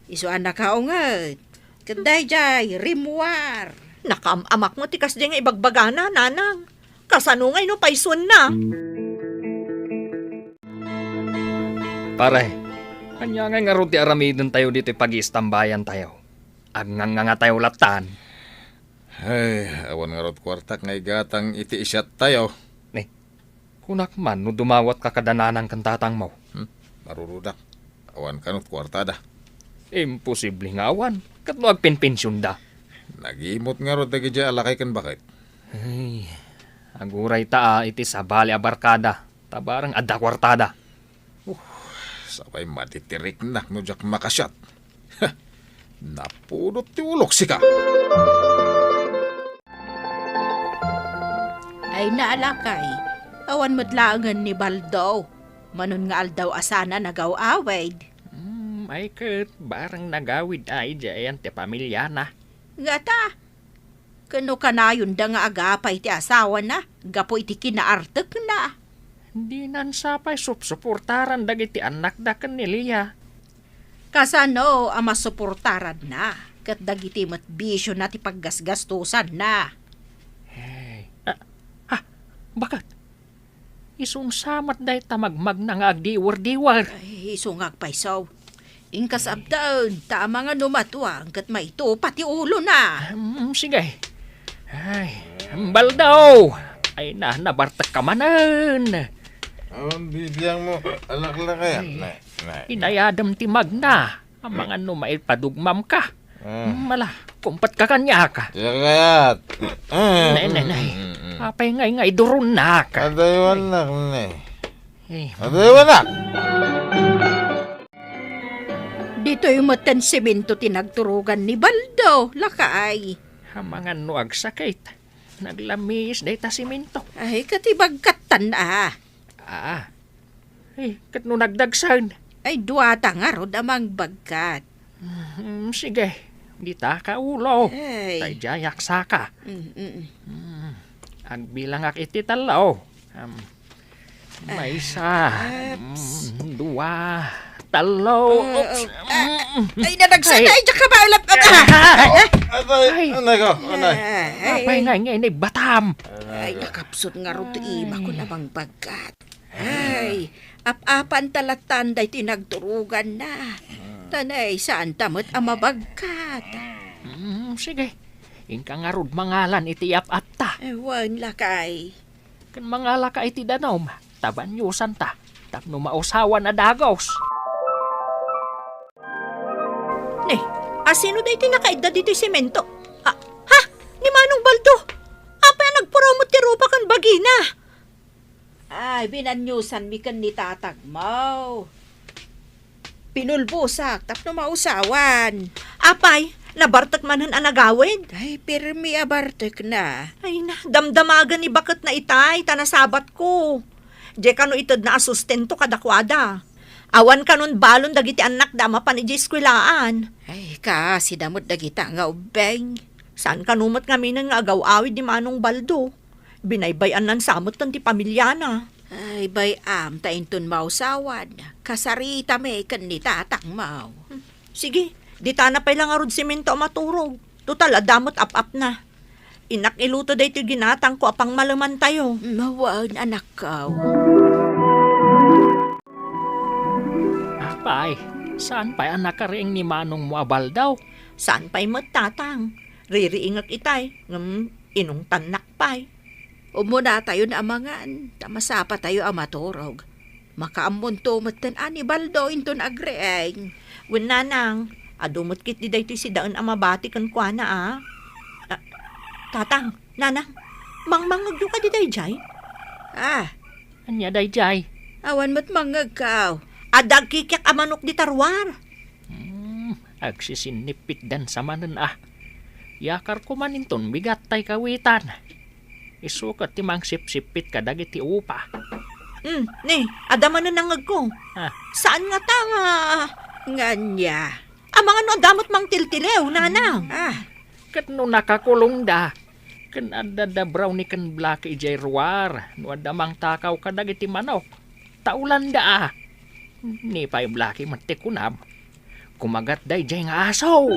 Isu a nakaunget. Ket daydiay, rimmuar. Nakaam-amak met ti kasdiay nga ibagbagana, Nanang. Kasano ngay no paysuenna? Pare, ania ngay ngarud ti aramidentayo ditoy pagiistambayantayo? Agngangngangatayo lattan. Ay, awan ngarud kuartak nga igatang iti isiattayo. Ni, kunak man no dumawatka kada nanang ken tatangmo. Hmm, marurudak. Awan kano kuartada. Imposible nga awan, ket no agpenpensionda. Nagimot ngarud dagidiay a lakay ken baket. Ay, agurayta a iti sabali a barkada, ta bareng adda kuartada. Uh, sapay madi ti riknak no diak makasiat. Napudot ti ulok, sika. Ay, naalakay, awan met laengen ni Baldo. Manon nga aldaw a sana nagaw-awid. Hmm, ay ket, bareng nagawid a idiay ayan ti pamiliana. Ngata, ken no kanayonda nga agapay ti asawana gapu iti kinaartekna. Dinan sapay supsuportaran dagiti annakda ken ni Lia. Kasano a masuportaranna ket dagiti met bisiona ti paggasgastosanna? Hey. Ah, ah, baket? Isun sa met dayta magmagna nga agdiwer-diwer. Ay, isu nga agpayso. Inka sabdaen, ta amangan no matuang ket maitupa ti ulona. Hmm, sige. Ay, Baldo! Ay na, nabartekka manen. Awan bibiang mo, alaklakayan. Ay, ne, ne. Inayadem ti magna. Amangan no maipadugmamka. Ah. Mala, kumpatka kaniak. Siya kayat. Ne, ne, ne. Mm, mm, mm. Apay ngay nga iduronnak? Adaywannak, ne. Eh. Adaywannak! Ditoy metten semento ti nagturogan ni Baldo, lakay. Amangan no agsakit. Naglamiis dayta semento. Ay, ket ibagkattan, a. Ah. Eh, ket no nagdagsen? Ay, duata ngarud a mangbagkat. Hmm, sige. Dita ka ulo. Ay. Tay diayak saka. Mm, mm. Hmm. Agbilangak iti tallo. Um, maysa. Ups. Mm, dua. Tallo. Oo. Oops. Ah, mm. Ay, nadagsen. Ay. Ay, diak ka maulap. Ah, ah, ah. Atay, ay. Anay ko, anay. Ay. Apay nga, nga, inay batam. Ay, nakapsut ngarud ti ima ko a mangbagkat. Ay, ap-apan ta lattan daytoy nagturoganna. Tanay, saan ta met a mabagkat? Mm, sige. Inka ngarud mangalan iti ap-apta. Eh, wen, lakay. Ken mangalaka iti danum, ta baniusanta, tapno mausawan a dagos. Ne, asino daytoy nakaidda ditoy semento? Ah, ha? Ni Manong Baldo? Apay a nagpurumot ti rupa ken bagina? Ay, binanyosanmi ken ni tatangmo. Pinulbosak tapno mausawan. Apay, nabartek manen a nagawid? Ay, pirmi a bartekna. Ay na, damdamagen ni baketna itay, ta nasabatko. Diay kano itedna a sustento kadakuada. Awan kanon balon dagiti annakda a mapan idiay eskuelaan. Ay, kaasida met dagita nga ubbing. Saan kano met ngaminen nga agaw-awid ni Manong Baldo. Binaybay-annan sa metten ti pamiliana. Ay, bay-am ta inton mausawan, kasaritami ken ni tatangmo. Hmm. Sige, ditana pay la ngarud semento a maturog. Total, adda met ap-apna. Innak iluto daytoy ginatangko a pangmalemantayo. Mawan, anakko. Apay, saan pay a nakariing ni manongmo a Baldo? Saan pay met, tatang. Ririingek itay, ngem inungtannak pay. Umunatayon a mangan, ta masapatayo a maturog. Makaammonto metten a ni Baldo inton agriing. Wen, nanang, adu met ketdi daytoy sidaen a mabati kenkuana, a. Ah, tatang, nanang, mangmangngegyo kadi daydiay? Ah. Ania daydiay? Awan met mangngegko. Adda agkikiak a manok dita ruar. Hmm, agsisinnipitdan sa manen, a. Yakarko man inton bigat tay kawitan. Isu ket ti mangsipsippit kadagiti upa. Hmm, ne, adda manen nangngegko. Ah. Saan ngata nga, nga ania? Amangan no adda met mangtiltiliw, nanang. Ah. Ket no nakakulongda, ken adda da Brownie ken Blackie idiay ruar, no adda mangtakaw kadagiti manok, taulanda, a. Ni pay Blackie met ti kunam. Kumagat daydiay nga aso.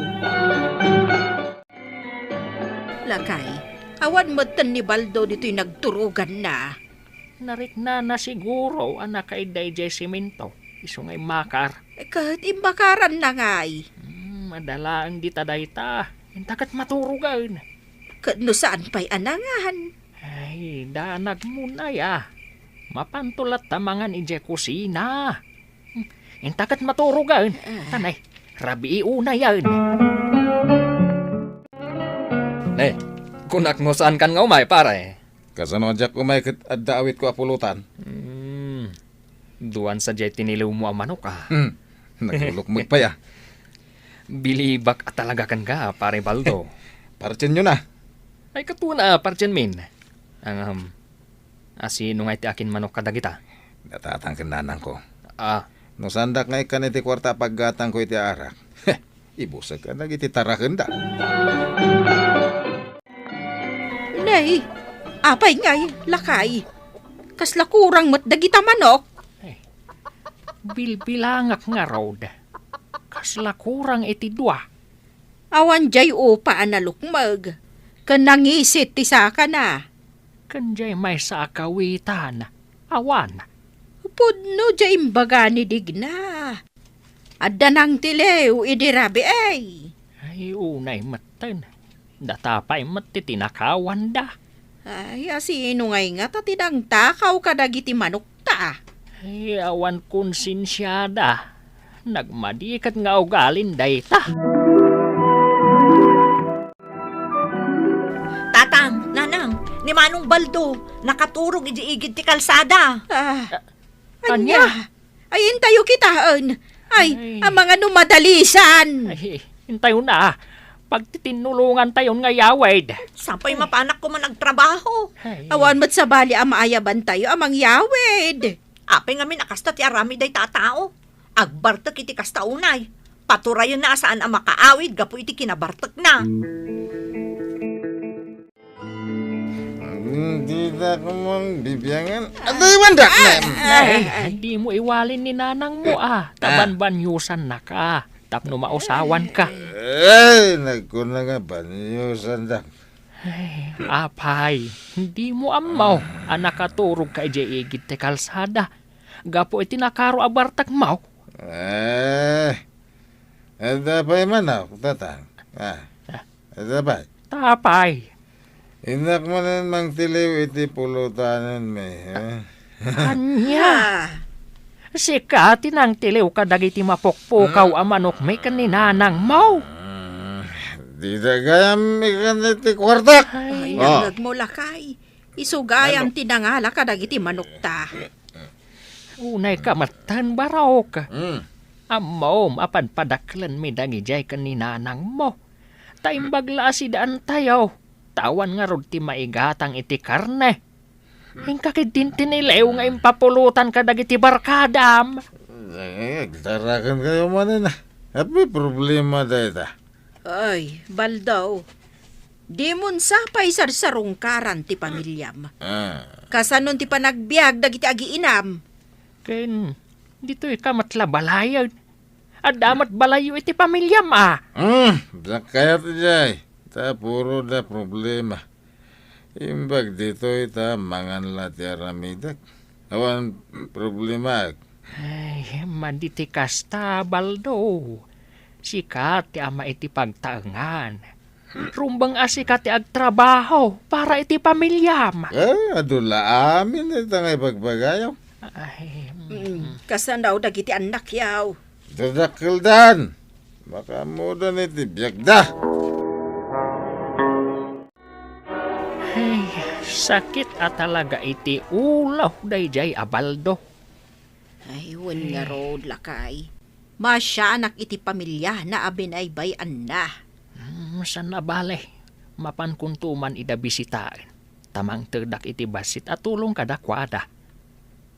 Lakay, awan metten ni Baldo ditoy nagturoganna. Nariknana siguro a nakaidda idiay semento, isu nga immakar. Ket immakaranna ngay? Hmm, adda laeng dita dayta. Inta ket maturogen. Ket no saan pay a nangan? Ay, danagmon aya. Mapanto latta mangan idiay kusina. Hmm, inta ket maturogen. Ah. Tanay, rabii unayen. Ne, kunak no saankan nga umay, pare. Kasano a diak umay ket adda awitko a pulutan? Hmm. Duan sadiay tiniliwmo a manok, a. Hmm. Naglulukmeg pay, a. Bilibak a talaga kenka, pare Baldo. Partienyo na. Ay, katuan a partienmin. Ang, um, asino nga iti akin manok kadagita? Natatang ken nanangko. Ah. No saandak nga ikkan iti kuarta a paggatangko iti arak. Ibusek ka dagiti tarakenda. Nay, apay ngay, lakay? Kasla kurang met dagita manok? Ay, bilbilangak ngarud. Kasla kurang iti dua. Awan diay upa a nalukmeg, ken nangisit ti sakana. Ken diay maysa a kawitan. Awan. Pudno diay imbaga ni Digna. Adda nangtiliw idi rabii. Ay, unay metten. Data pay met ti tinakawanda. Ay, asino ngay ngata ti nangtakaw kadagiti manokta? Ay, awan konsensiada. Nagmadi ket nga ugalin dayta. Tatang, Nanang, ni Manong Baldo, nakaturog idiay igid ti kalsada. Ah, ania? Ania? Ay, intayo kitaen. Ay, ay, amangan no madalisan. Ay, intayo na. Pagtitinnulongantayon nga yawid. Sapay mapanak koma agtrabaho. Ay. Awan met sabali a maayabantayo a mangyawid. Apay ngamin a kasta ti aramid dayta a tao? Agbartek iti kasta unay. Paturayenna a saan a makaawid gapu iti kinabartekna. Dita koma bibiangan. Adda iwandak, ay, ay, ay, dimo iwalin ni nanangmo, a. Ta banbaniusannaka tapno mausawanka. Ay, nagkuna nga baniusanda. Ay, apay, dimo ammo a nakaturogka idiay igid ti kalsada gapu iti nakaro a bartekmo? Eh, adda pay manok, Tatang? Ah, adda pay? Apay? Innak manen mangtiliw iti pulotanenmi, eh? Ania? Ah. Sika ti nangtiliw kadagiti mapukpukaw a manokmi ken ni nanangmo? Mm, dita gayam ikan iti kuartak. Ay, oh, nangngegmo, lakay. Isu gayam ti nangala kadagiti manokta. Unayka metten, barok. Mm. Ammom a padpadakkelenmi dagidiay ken ni nanangmo. Ta imbag la a sidaantayo, ta awan ngarud ti maigatang iti karne. Inka ketdin ti niliw nga impapulotan kadagiti barkadam. Eh, agtarakenkayo manen, a. Apay problema dayta? Ay, Baldo, dimon sa pay sarsarungkaran ti pamiliam. Ah. Kasanon ti panagbiag dagiti agiinam? Ken ditoyka met la balayen. Adda met balayyo iti pamiliam, a. Hmm, diak kayat idiay. Ta puro da problema. Imbag ditoy ta mangan la ti aramidek. Awan problemaek. Ay, madi ti kasta, Baldo. Sika ti ama iti pagtaengan. Rumbeng a sika ti agtrabaho para iti pamiliam. Eh, adu la amin ita nga ibagbagayo. Ay, mm. Mm, kasano dagiti annakyo? Dadakkeldan. Makaammodan iti biagda. Ay, sakit a talaga iti ulo daydiay a Baldo. Ay, wen ngarud, lakay. Masianak iti pamiliana a binaybay-anna. Hmm, saan a bale, mapankonto man ida bisitaen, ta mangtedak iti bassit a tulong kadakuada.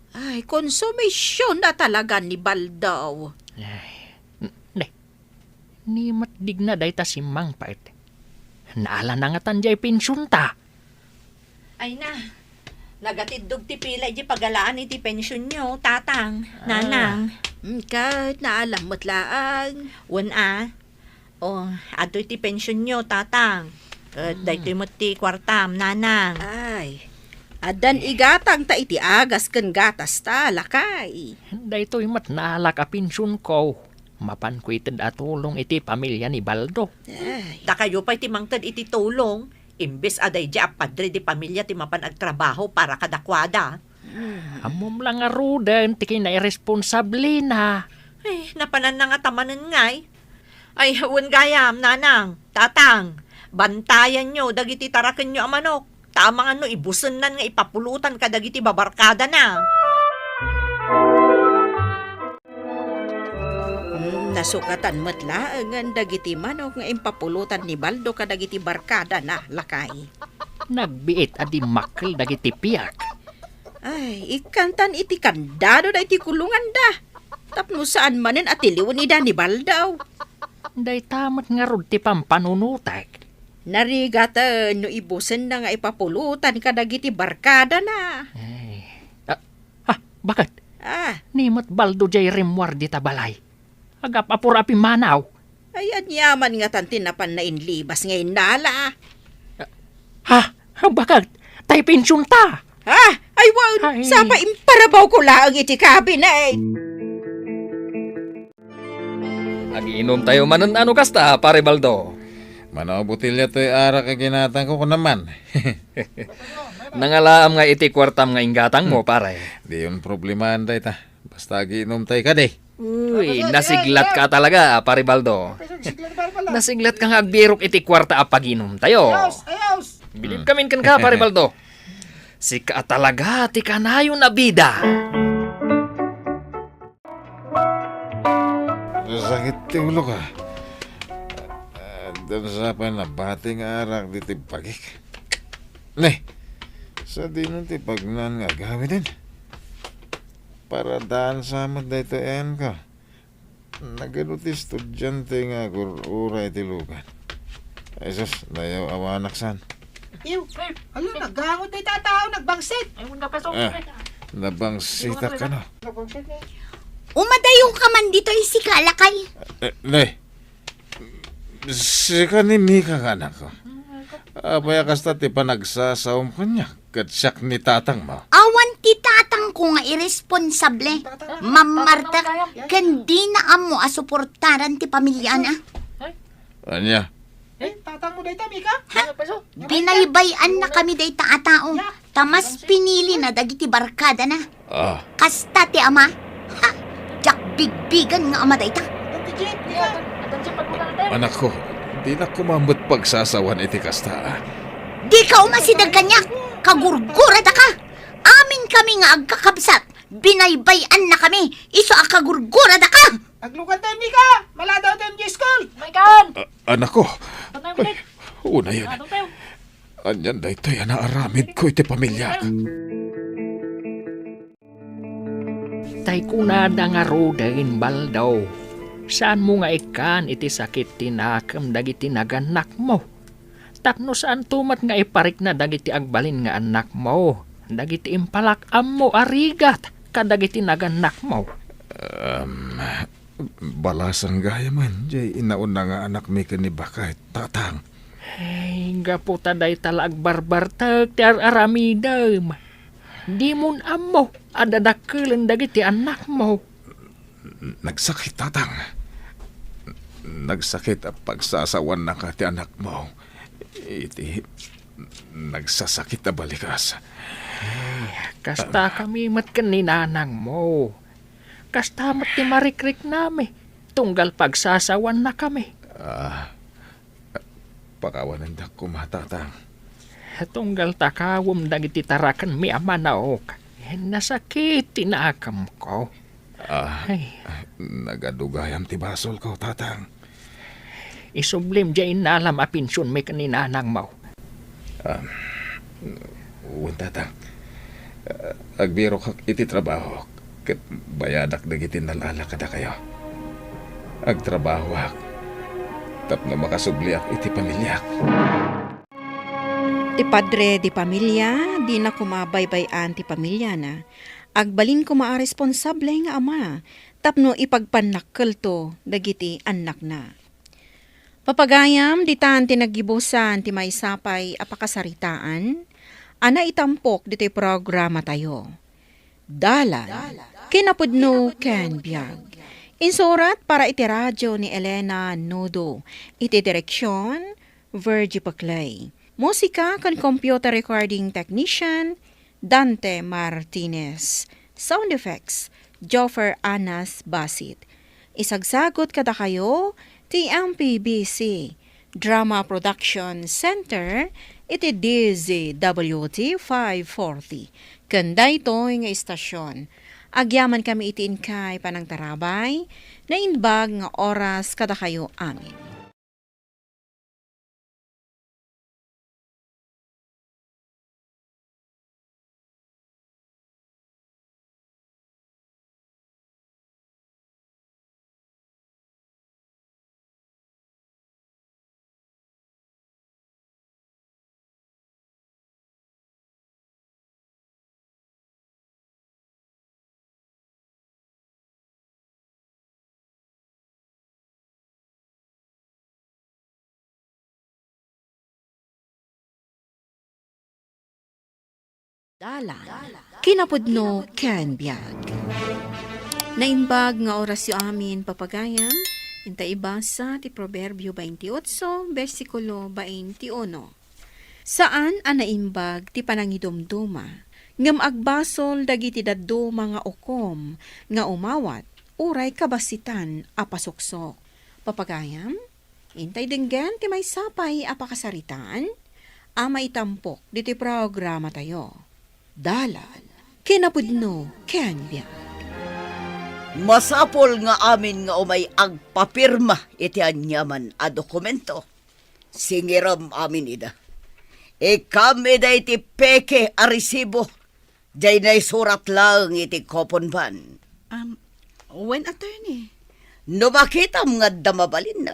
Ay, konsumision a talaga ni Baldo. Ay, n-, ne, ni met Digna dayta simmangpet. Naala na ngatan diay pensionta. Ay na, nagatiddog ti pila iti pagalaan iti pensionyo, Tatang, ah, Nanang. Mm, ket naalam met laeng. Wen a. O, adtoy ti pensionyo, Tatang. Ket, mm, daytoy met ti kuartam, Nanang. Ay, addan igatangta iti agas ken gatasta, lakay. Daytoy met naalak a pensionko. Mapanko ited a tulong iti pamilia ni Baldo. Ay. Dakayo pay ti mangted iti tulong, imbes a daydiay a padre di pamilia ti mapan agtrabaho para kadakuada. Hmm. Ammom la ngaruden ti kinairesponsablena. Ay, napananna ngata manen ngay. Ay, wen gayam, Nanang, Tatang, bantayanyo dagiti tarakenyo a manok. Ta amangan no ibusennan nga ipapulotan kadagiti babarkadana. Hmm, nasukatan met laengen dagiti manok nga impapulotan ni Baldo kadagiti barkadana, lakay. Nagbiit a dimmakkel dagiti piak. Ay, ikkantan iti kandado daytoy kulonganda. Tapno saan manen a tiliwen ida ni Baldo. Dayta met ngarud ti pampanunotek. Narigaten no ibusenna nga ipapulotan kadagiti barkadana. Ay. Ah, ah, bakit? Ah. Ni met Baldo diay rimmuar dita balay. Agap-apor a pimmanaw. Ay, aniaman ngatan ti napan nainlibas nga innala. Ha? Bakit? Tay pensionta? Ha? Ay, wen, ay, sapay imparabawko laeng iti cabinet. Agiinumtayo manen a no kasta, Pare Baldo. Mano a botelya toy arak a ginatangko, kunam man. Nangalaam nga iti kuartam nga inggatangmo, pare. Diyon problemaen dayta. Basta agiinumtay kadi. Uy, nasiglatka talaga, Pare Baldo. Nasiglatka nga agbirok iti kuarta a pagiinumtayo. Ayos, ayos. Bilib kamin kenka, Pare Baldo. Sika talaga ti kanayon a bida. Sakit ti ulok, ah. Addan sa pay nabati nga arak ditoy bagik. Ne, sadino ti pagnan nga agawiden? Paradaansa met daytoy ayanko. Nagadu ti estudiante nga agur-ura iti lugan. Ay sus, nayaw-awanak san. Iw, hala, naggangot dayta a tao, nagbangsit. Ay, muna peso. Ah, nabangsitak kano. Umadayo ka man ditoy, sika, lakay. Eh, ne. Sika ni Mika nga anakko. Apay a kasta ti panagsasawam kaniak ket siak ni tatangmo? Awan ti tatangko nga irresponsable. Mammartek ken dina ammo a suportaran ti pamiliana. Ania? Eh, tatangmo dayta, Mika? Ha? Binaybay-annakami dayta a tao. Ta mas pinilina dagiti barkadana. Ah. Kasta ti ama? Ha? Diak bigbigen nga ama dayta. Anakko, dinak koma met pagsasawan iti kasta, ah. Dika umasideg kaniak, kagurguradaka. Aminkami nga agkakabsat, binaybay-annakami, isu a kagurguradaka. Aglugan tayo, Mika! Maladaw tayo, Miss Cole! Maikan! Ah, anakko. Patay ulit. Ay, unayen. Ano tayo? Anian daytoy a naaramidko iti pamiliak? Tay kunada ngaruden, Baldo, saanmo nga ikkan iti sakit ti nakem dagiti nagannakmo. Tapno saanto met nga iparikna dagiti agbalin nga annakmo, dagiti impalak-ammo a rigat kadagiti nagannakmo. Em, Balasan gayamen jay inauna nga anakmi ken ni Bakay, tatang. Ay, gapu ta dayta la agbarbartek ti ar-aramidem. Dimon ammo a dadakkelen dagiti annakmo. Nagsakit, tatang. Nagsakit a pagsasawannaka ti anakmo. Iti nagsasakit a balikas. Ay, kasta kami met ken ni nanangmo. Kasta met ti marikriknami, tunggal pagsasawannakami. Ah, pakawanendak koma, tatang. Tunggal takawem dagiti tarakenmi a manaok, nasakit ti nakemko. Ah, ay. Nagadu gayam ti basolko, tatang. Isublim diay innalam a pensionmi ken ni nanangmo. Ah, wen, tatang. Ah, agbirokak iti trabaho, ket bayadak dagiti nalala kadakayo. Agtrabahoak tapno makasubliak iti pamiliak. Ti padre de pamilia, dina koma baybay-an ti pamiliana. Agbalin koma a responsable nga ama tapno ipagpannakkelto dagiti annakna. Papagayam, ditan ti naggibusan ti maysa pay a pakasaritaan a naitampok ditoy programatayo. Dalan, kinapudno ken biag. Insurat para iti radio ni Elena Nudo. Iti direksion, Virgie Paclay. Musika ken computer recording technician, Dante Martinez. Sound effects, Joffer Anas Basit. Isagsagut kadakayo ti M P B C Drama Production Center iti D Z W T five forty. Ken daytoy nga istasyon, agyamankami iti inkay panangtarabay, naimbag nga oras kadakayo amin. Dalan, kinapudno ken biag. Naimbag nga orasyo amin, papagayam, inta ibasa ti Proverbio twenty-eight, bersikulo twenty-one. Saan a naimbag ti panangidumduma, ngem agbasol dagiti dadduma nga ukom nga umawat uray kabasitan a pasuksok. Papagayam, intay denggen ti maysa pay a pakasaritaan a maitampok ditoy programatayo. Dalan, kinapudno ken biag. Masapul nga amin nga umay agpapirma iti aniaman a dokumento. Singirem amin ida. Ikkam ida iti peke a resibo, jay naisurat laeng iti coupon bond. Um, wen, attorney. No makitam nga adda mabalinna,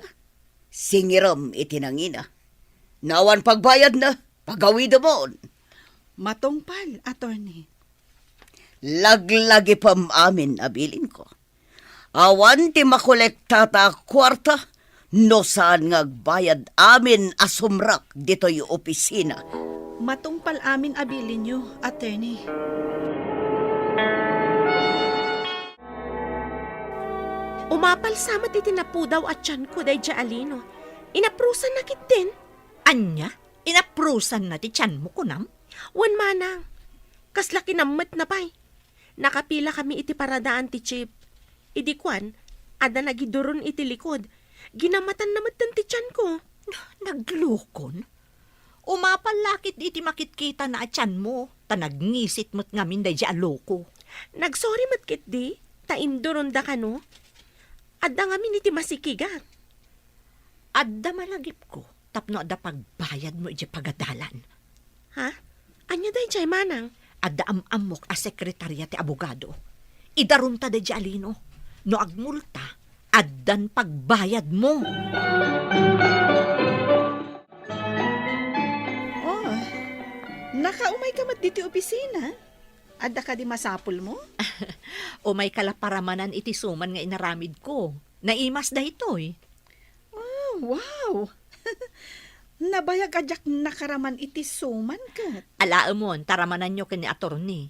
singirem iti nangina. No awan pagbayadna, pagawidemon. Matungpal, attorney. Laglagipem amin a bilinko. Awan ti makolektata a kuarta no saan nga agbayad amin a sumrek ditoy opisina. Matungpal amin a bilinyo, attorney. Umapal sa met iti napudaw a tianko daydiay a lino. Inaprusanna ketdin. Ania? Inaprusanna ti tianmo, kunam? Wen, manang. Kasla kinammetna pay. Nakapilakami iti paradaan ti jeep. Idi kuan, adda nagiduron iti likod. Ginamatanna metten ti tianko. Naglukon? Umapal la ketdi iti makitkitana a tianmo, ta nagngisit met ngamin daydiay a loko. Nagsorry met ketdi, ta induronda kano. Adda ngamin iti masikigak. Adda malagipko tapno adda pagbayadmo idiay pagadalan. Ha? Ania daydiay, manang? Adda am-ammok a sekretaria ti abogado. Idarumta daydiay a lino. No agmulta, addan pagbayadmo. Oh, nakaumayka met ditoy opisina? Adda kadi masapulmo? Umayka la paramanan iti suman nga inaramidko. Naimas daytoy. Oh, wow! Nabayag a diak nakaraman iti suman ket. Alaemon, ta ramananyo ken ni attorney.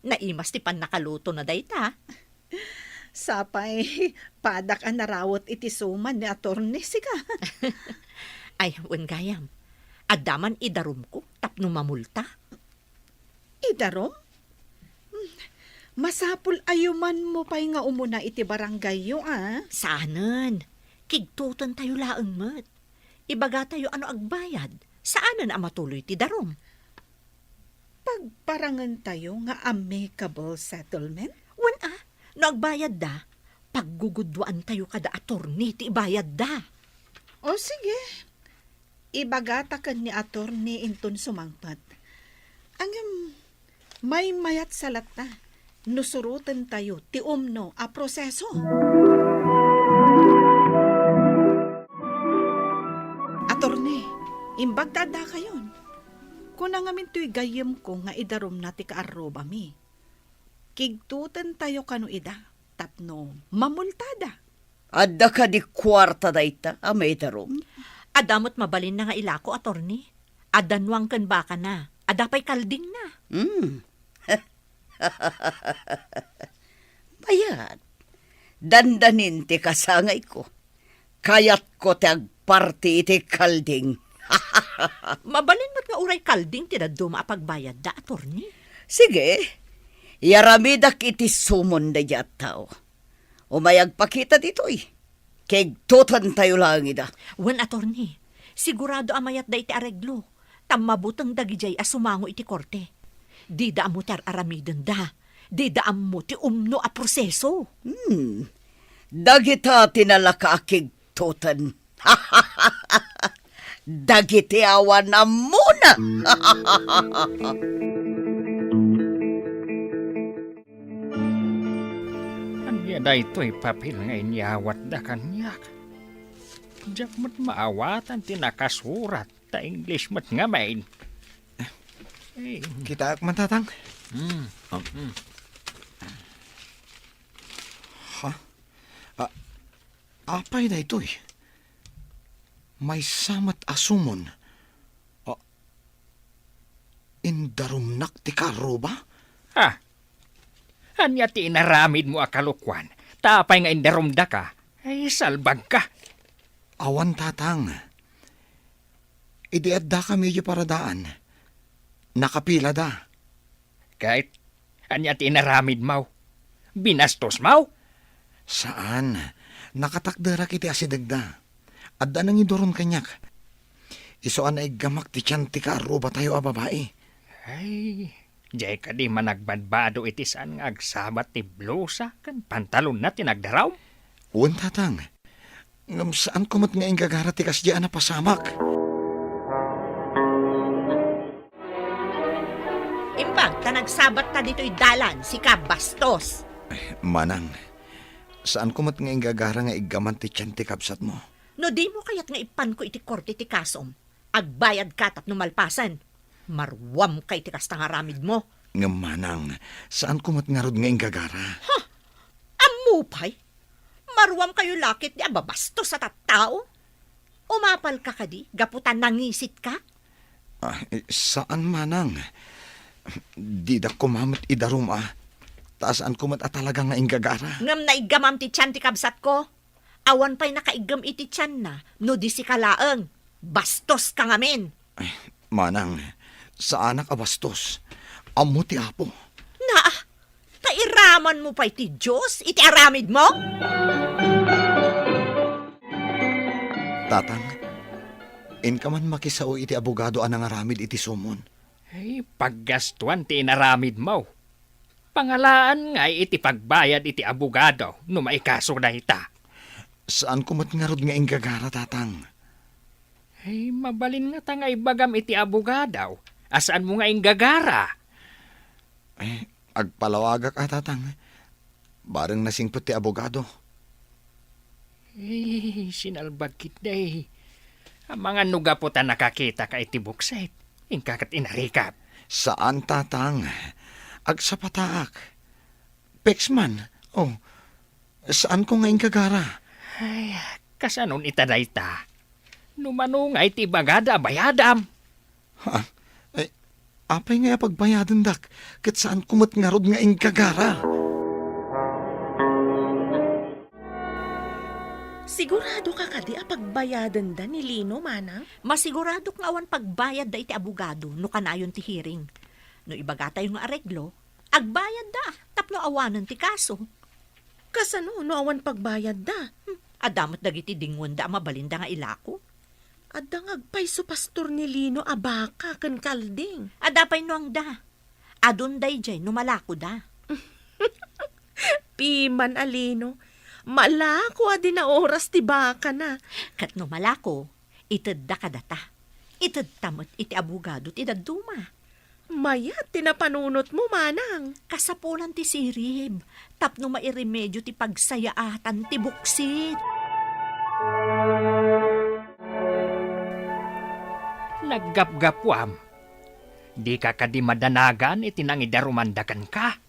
Naimas ti pannakalutona dayta. Sapay, padak a narawet iti suman ni attorney, sika. Ay, wen gayam. Adda man idarumko tapno mamulta. Idarum? Hmm, masapul a yumanmo pay nga umuna iti barangayyo, a? Saanen. Kigtutentayo laeng met. Ibagatayo a no agbayad, saanen a matuloy ti darum. Pagparangentayo nga amicable settlement? Wen a, no agbayadda, paggugudduaentayo kada attorney ti ibayadda. O sige, ibagata ken ni attorney inton sumangpet. Ngem, maymayat sa latta no surotentayo ti umno a proseso. Attorney, imbag ta addakayon. Kuna ngamin toy gayyemko nga idarumna ti kaarrubami. Kigtutentayo kano ida tapno mamultada. Adda kadi kuarta dayta a maidarum? Adda met mabalinna nga ilako, attorney. Adda nuang ken bakana. Adda pay kaldingna. Hmm. Mayat. Dandanin ti kasangayko. Kayatko ti agparti iti kalding. Mabalin met nga uray kalding ti dadduma a pagbayadda, attorney. Sige, iyaramidak iti sumon daydiay a tao. Umay agpakita ditoy. Kigtutentayo laeng ida. Wen, attorney, sigurado a mayat dayta areglo. Ta mabuteng dagidiay a sumango iti korte. Dida ammo ti ar-aramidenda. Dida ammo ti umno a proseso. Hmm. Dagita ti nalaka a kigtuten. Dagiti awan ammona. Ania daytoy papel nga inyawatda kaniak? Diak met maawatan ti nakasurat. Ta English met ngamin. Eh. Kitaak man, Tatang. Hmm. Ah. Hmm. Ha? Ah, apay daytoy? Maysa met a sumon. Ah, Indarumnak ti kaarruba? Ha? Ania ti inaramidmo a kalokuan? Ta apay nga indarumdaka? Ay, salbagka. Awan, Tatang. Idi addakami idiay paradaan, nakapilada. Ket ania ti inaramidmo? Binastosmo? Saan. Nakatakderak iti asidegda. Adda nangiduron kaniak. Isu a naiggamak ti tian ti kaarrubatayo a babai. Ay, diay kadi managbadbado iti saan nga agsabat ti blusa ken pantalonna ti nagdarum? Wen, Tatang. Ngem saanko met nga inggagara ti kasdiay a napasamak. Imbag ta nagsabatta ditoy dalan, sika bastos. Manang, saanko met nga inggagara nga iggaman ti tian ti kabsatmo. No dimo kayat nga ipanko iti korte ti kasom, agbayadka tapno malpasen. Maruamka iti kasta nga aramidmo. Ngem manang, saanko met ngarud nga inggagara. Ha? Ammo pay? Maruamkayo la ketdi a babastos a tattao? Umapalka kadi gapu ta nangisitka? Ah, eh, saan manang. Didak koma met idarum a. Ta saanko met a talaga nga inggagara. Ngem naiggamam ti tian ti kabsatko. Awan pay nakaiggem iti tianna no di sika laeng. Bastoska ngamin. Ay, manang, saanak a bastos. Ammo ti Apo. Naa, ta iramanmo pay ti Dios iti aramidmo? Tatang, inka man makisao iti abogado a nangaramid iti sumon. Ay, paggastuan ti inaramidmo. Pangalaan ngay iti pagbayad iti abogado no maikaso dayta. Saanko met ngarud nga inggagara, Tatang. Ay, mabalin ngata nga ibagam iti abogado a saanmo nga inggagara. Ay, agpalawagak a, Tatang. Bareng nasingpet ti abogado. Eh, sinalbag ketdi. Amangan no gapu ta nakakitaka iti buksit, inka ket inarikap. Saan, Tatang. Agsapataak. Peks man. Oh, saanko nga inggagara. Ay, kasanon ita dayta? No mano nga iti ibagada a bayadam? Ha? Eh, apay ngay a pagbayadendak, ket saanko met ngarud nga inggagara? Sigurado ka kadi a pagbayadenda ni Lino, manang? Masiguradok nga awan pagbayadda iti abogado no kanayon ti hearing. No ibagatayo nga areglo, agbayadda tapno awanen ti kaso. Kasano no awan pagbayadda? Hmm, adda met dagiti dinguenda a mabalinda nga ilako. Adda nga agpayso pastor ni Lino a baka ken kalding. Adda pay no angda. Adun daydiay no malakoda. Piman a Lino, malako a di naoras ti bakana. Ket no malako, itedda kadata. Itedta met iti abogado ti dadduma. Mayat ti napanunotmo, manang. Kasapulan ti sirib, tapno mairemedio ti pagsayaatan ti buksit. Naggapgapuam. Dika kadi madanagan iti nangidarumanda kenka?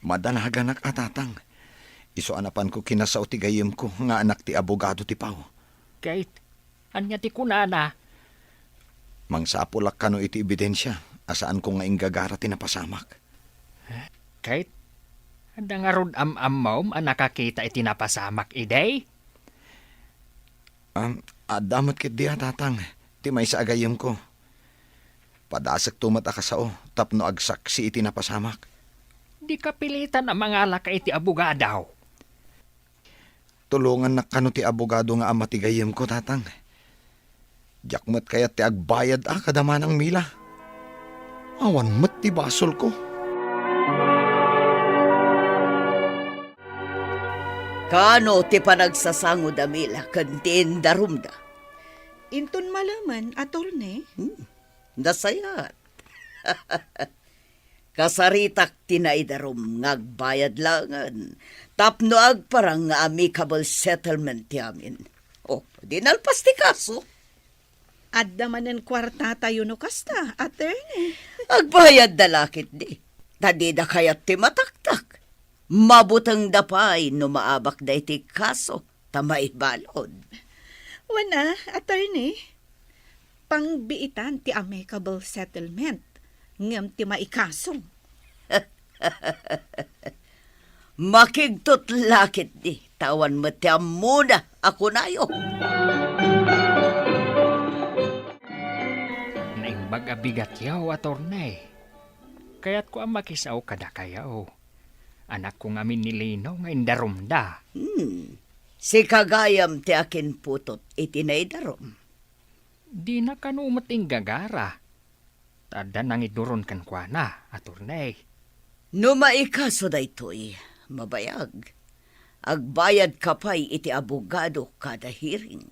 Madanaganak a, Tatang. Isu a napanko kinasao ti gayyemko nga anak ti abogado ti Pau. Ket ania ti kunana? Mangsapulak kano iti ebidensia a saanko nga inggagara ti napasamak. Ket adda ngarud am-ammom a nakakita iti napasamak idi? Am, adda met ketdi a, Tatang, ti maysa a gayyemko. Padasekto met a kasao tapno agsaksi iti napasamak. Dika pilitan a mangalaka iti abogado. Tulongannak kano ti abogado nga ama ti gayyemko, Tatang. Diak met kayat ti agbayad a kada Manang Mila. Awan met ti basolko. Kano ti panagsasangoda, Mila, ken ti indarumda? Inton malemen, attorney. Hmm, nasayat. Kasaritak ti naidarum nga agbayad laengen tapno agparang nga amicable settlement ti amin. Oh, di nalpas ti kaso. Adda manen kuartatayo no kasta, attorney. Agbayadda la ketdi, ta dida kayat ti mataktak. Mabutengda pay no maabakda iti kaso, ta maibalud. Wen a, attorney. pangbiitan ti amicable settlement, ngem ti maikaso. Makigtot la ketdi, ta awan met ti ammona a kunayo. Naimbag a bigatyo, attorney. Kayatko a makisao kadakayo. Anakko ngamin ni Lino nga indarumda. Hmm. Sika gayam ti akinputot iti naidarum. Dina kano met inggagara. Ta adda nangiduron kenkuana, attorney. No maikaso daytoy, mabayag. Agbayadka pay iti abogado kada hearing.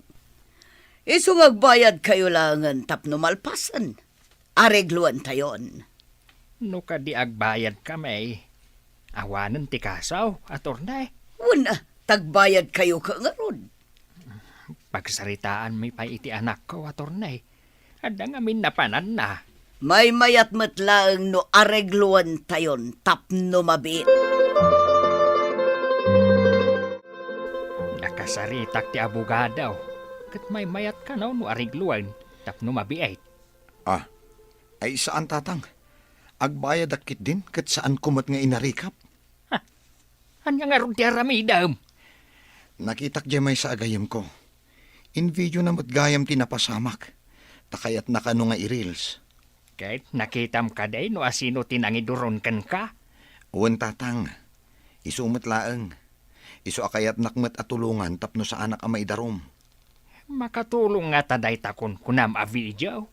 Isu nga agbayadkayo laengen tapno malpasen. Aregluentayon. No kadi agbayadkami, awanen ti kaso, attorney. Wen, ah, tagbayadkayo ka ngarud. Pagsaritaanmi pay iti anakko, attorney. Adda ngamin napananna. Maymayat met laeng no aregluentayon tapno mabiit. Nakasaritak ti abogado, ket maymayat kano no aregluen tapno mabiit. Ah, ay saan, tatang. Agbayadak ketdin, ket saanko met nga inarikap. Ha? Ania ngarud ti aramidem? Nakitak diay maysa a gayyemko. Invideona met gayam ti napasamak, ta kayatna kano nga i-reels. Ket nakitam kadi no asino ti nangiduron kenka? Wen, tatang. Isu met laeng. Isu a kayatnak met a tulongan tapno saanak a maidarum. Makatulong ngata dayta kunkunam a video?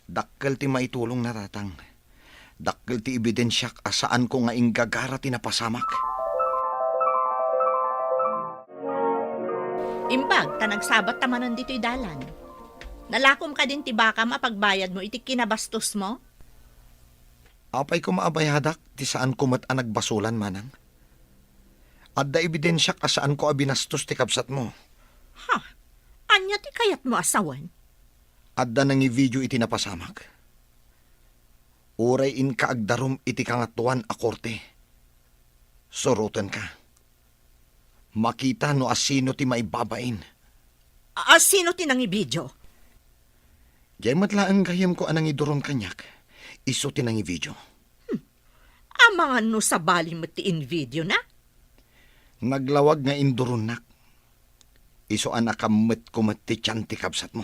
Dakkel ti maitulongna, tatang. Dakkel ti ebidensiak a saanko nga inggagara ti napasamak. Imbag ta nagsabatta manen ditoy dalan. Nalakom kadin ti bakam a pagbayadmo iti kinabastosmo? Apay koma a bayadak ti saanko met a nagbasolan, manang? Adda ebidensiak a saanko a binastos ti kabsatmo. Ha? Ania ti kayatmo a sawen? Adda nangivideo iti napasamak. Uray inka agdarum iti kangatoan a korte, surotenka. Makita no asino ti maibabain. A-, asino ti nangivideo? Diay met laeng gayyemko a nangiduron kaniak, isu ti nangivideo. Hmm. Amangan no sabali met ti invideona? Naglawag nga induronnak. Isu a nakammetko met ti tian ti kabsatmo.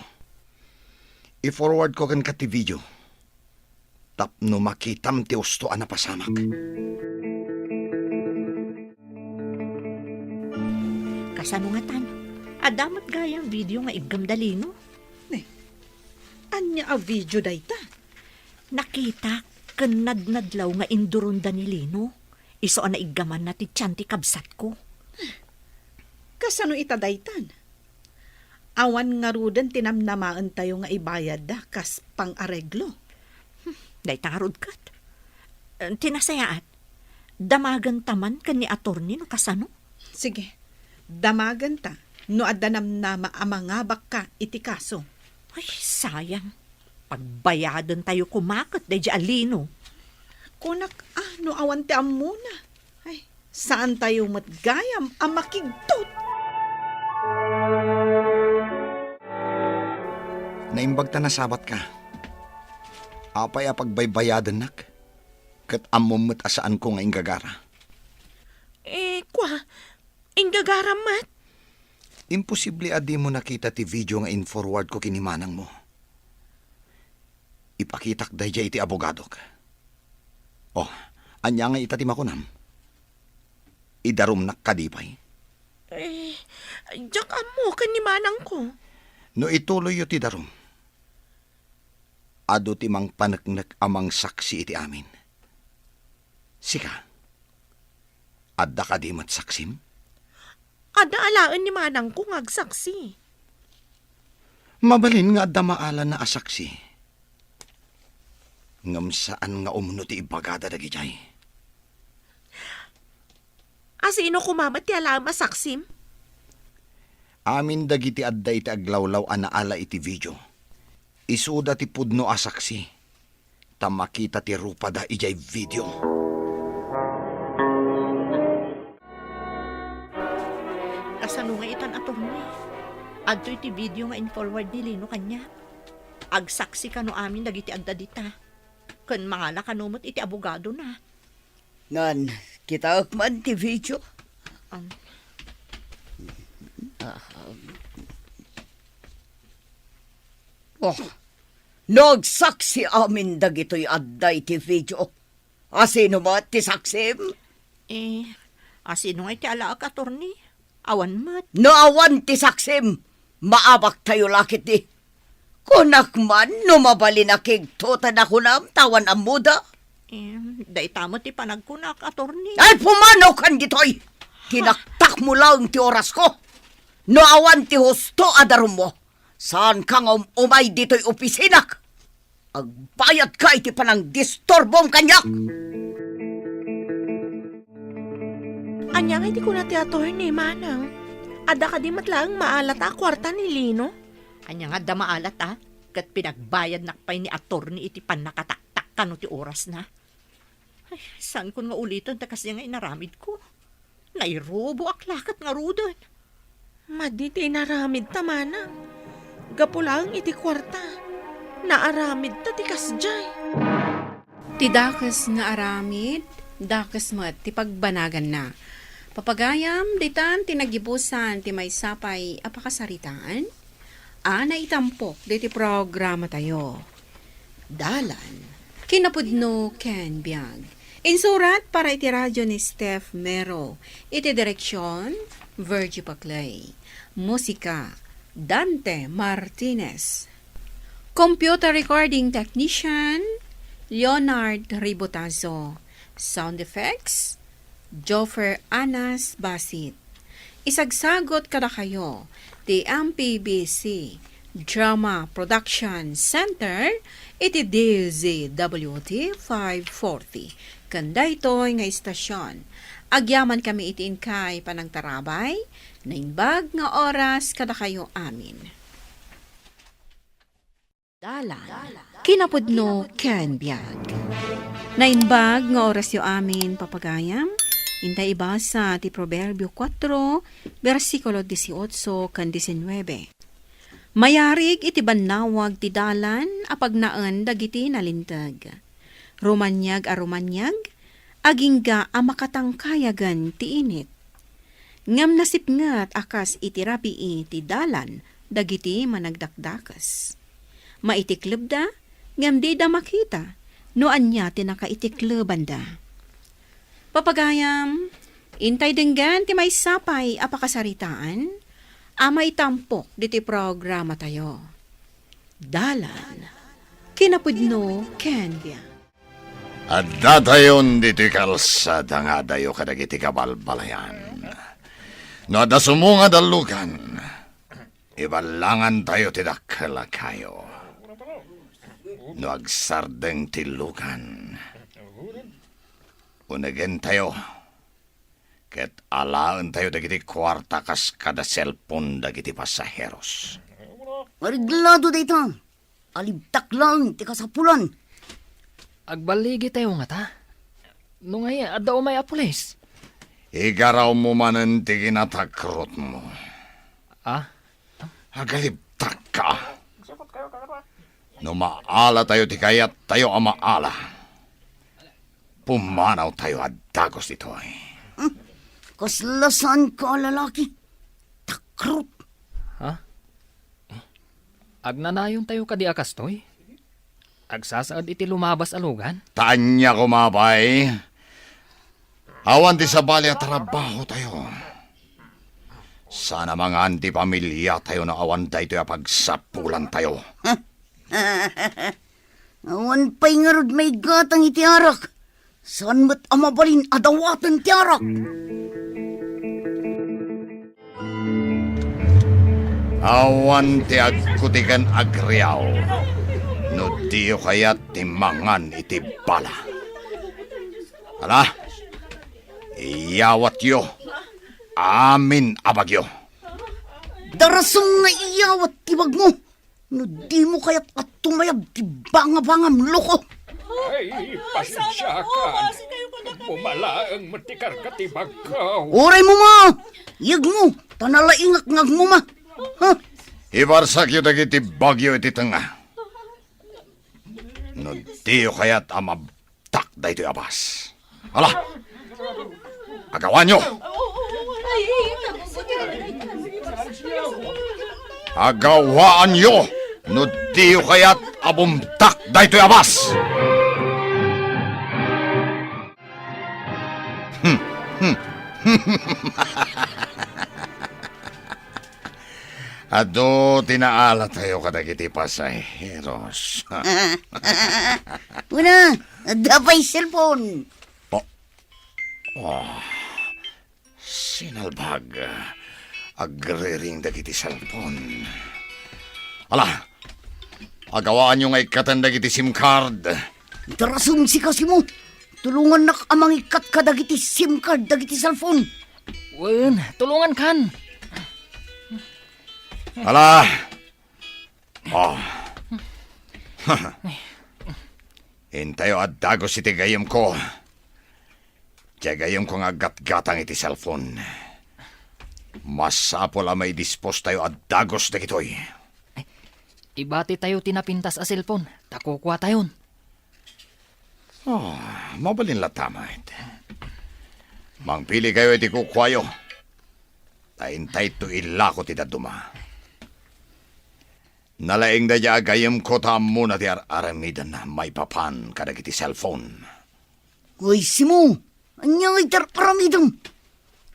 I-forwardko kenka ti video tapno makitam ti usto a napasamak. Kasano ngatan? Adda met gayam video nga iggam da Lino? Ne, ania a video dayta? Nakitak ken nadnadlaw nga induronda ni Lino. Isu a naiggamanna ti tian ti kabsatko. Kasano ita daytan? Awan ngaruden ti namnamaentayo nga ibayadda kas pangareglo. Hmm, dayta ngarud ket. Eh, ti nasayaat, damagenta man ken ni atorni no kasano? Sige, damagenta no adda namnama a mangabakka iti kaso. Ay, sayang. Pagbayadentayo koma ket daydi a Lino. Kunak, ah, no awan ti ammona. Ay, saantayo met gayam a makigtot. Naimbag ta nasabatka. Apay a pagbaybayadennak? Ket ammom met a saanko nga inggagara. Eh, kua, inggagaram met? Imposible a dimo nakita ti video nga in-forwardko ken ni manangmo. Ipakitak daydiay iti abogadok. Oh, ania ngay ita ti makunam? Idarumnak kadi pay? Eh, diak ammo ken ni manangko. No ituloyyo ti darum, adu ti mangpaneknek a mangsaksi iti amin. Sika, adda kadi met saksim? Adda alaen ni manangko nga agsaksi. Mabalin nga adda maalana a saksi. Ngem saan nga umno ti ibagada dagidiay. Asino koma met ti alaem a saksim? Amin dagiti adda iti aglawlaw a naala iti video. Isuda ti pudno a saksi, ta makita ti rupada idiay video. Kasano nga itan, atorni? Adtoy ti video nga in-forward ni Lino kaniak. Agsaksi kano amin dagiti adda dita. Ken mangala kano met iti abogadona. Nan, kitaek man ti video. Am. Ah. Oh, no agsaksi amin dagitoy adda iti video. Asino met ti saksim? Eh, asino nga iti alaek, attorney? Awan met. No awan ti saksim, maabaktayo la ketdi. Kunak man no mabalin a kigtoten a kunam ta awan ammoda. Eh, dayta met ti panagkunak, attorney. Ay, pumanaw kan ditoy! Tinaktakmo laeng ti orasko. No awan ti husto a darummo, saanka nga um-umay ditoy opisinak. Agbayadka iti panangdisturbom kaniak! Ania nga iti kuna ti attorney, manang? Adda kadi met laeng maalat a kuarta ni Lino? Ania nga adda maalat, a? Ket pinagbayadnak pay ni attorney iti pannakataktak kano ti orasna. Ay, saankon nga uliten ti kasdiay nga inaramidko. Nairuboak la ket ngaruden. Madi ti inaramidta, manang. Gapu laeng iti kuarta, naaramidta ti kasdiay. Ti dakes nga aramid, dakes met ti pagbanaganna. Papagayam, ditan ti nagibusan ti maysa pay a pakasaritaan a naitampok diti programatayo. Dalan, kinapudno ken biag. Insurat para iti radio ni Steph Mero. Iti direksion, Virgie Paclay. Musika, Dante Martinez. Computer recording technician, Leonard Ribotazo. Sound effects, Joffer Anas Basit. Isagsagot kadakayo ti M P B C Drama Production Center iti D Z W T five forty. Ken daytoy nga istasyon, agyamankami iti inkay panangtarabay, naimbag nga oras kadakayo amin. Dalan, kinapudno ken biag. Naimbag nga orasyo amin, papagayam. Intay ibasa ti Proverbio kuatro, bersikulo dieciocho ken diecinueve. Mayarig iti bannawag ti dalan a pagnaen dagiti nalinteg. Rumaniag a rumaniag, agingga a makatangkayagen ti init. Ngem nasipnget a kas iti rabii ti dalan dagiti managdakdakes. Maitiklebda, ngem dida makita no ania ti nakaitiklebanda. Papagayam, intay denggen ti maysa pay a pakasaritaan a maitampok ditoy programatayo. Dalan, kinapudno ken biag. Addatayon ditoy kalsada nga adayo kadagiti kabalbalayan. No adda sumungad a lugan, iballangantayo ti dakkel a kayo. No agsardeng ti lugan, unegentayo ket alaentayo dagiti kuarta kas kada selpon dagiti pasaheros. Areglado dayta. Alibtak laeng ti kasapulan. Agballigitayo ngata? No ngay, adda umay a pulis? Igarawmo manen ti kinatakrotmo. Ah? Agalibtakka. No maalatayo ti kayattayo a maala, pumanawtayo a dagus ditoy. Hmm? Kasla saanka a lalaki. Takrot. Ha? Agnanayontayo kadi a kastoy? Agsasaad iti lumabas a lugan? Ta ania koma pay? Awan ti sabali a trabahotayo. Saan a mangan ti pamiliatayo no awan daytoy a pagsapulantayo. Awan pay ngarud maigatang iti arak. Saan met a mabalin a dawaten ti arak. Awan ti agkutiken agriaw no diyo kayat ti mangan iti bala. Ala, iyawatyo amin a bagyo. Darasem nga iyawat ti bagmo. No dimo kayat a tumayab ti bangabangam, loko. Ay, pasensiakan. Agmuma laeng met ti karga ti bagko. Uray mo, ma! Yegmo, ta nalaingak nga agmuma. Ha? Ibarsakyo dagiti bagyo iti tengnga. no diyo kayat a mabtak daytoy a bus. Ala, agawaanyo! Agawaanyo no diyo kayat a bumtak daytoy a bus! Adu ti naalatayo kadagiti pasaheros. Una, adda pay cellphone. Oh. Oh. Sinalbag. Agriring dagiti cellphone. Ala, agawaanyo nga ikkaten dagiti SIM card. Darasem sika, Simo. Tulongannak a mangikkat kadagiti SIM card dagiti cellphone. Wen, tulongankan. Ala. Oh. Intayo a dagus iti gayyemko. Diay gayyemko nga aggatgatang iti cellphone. Masapul a maidispostayo a dagus dagitoy. Ibatitayo ti napintas a cellphone, ta kukuatayon. Oh, mabalin latta met. Mangpilikayo iti kukuayo. Ta intayto ilako ti dadduma. Nalaing daydiay a gayyemko ta ammona ti ar-aramidenna maipapan kadagiti cellphone. Uy, Simo, ania ngay ti ar-aramidem?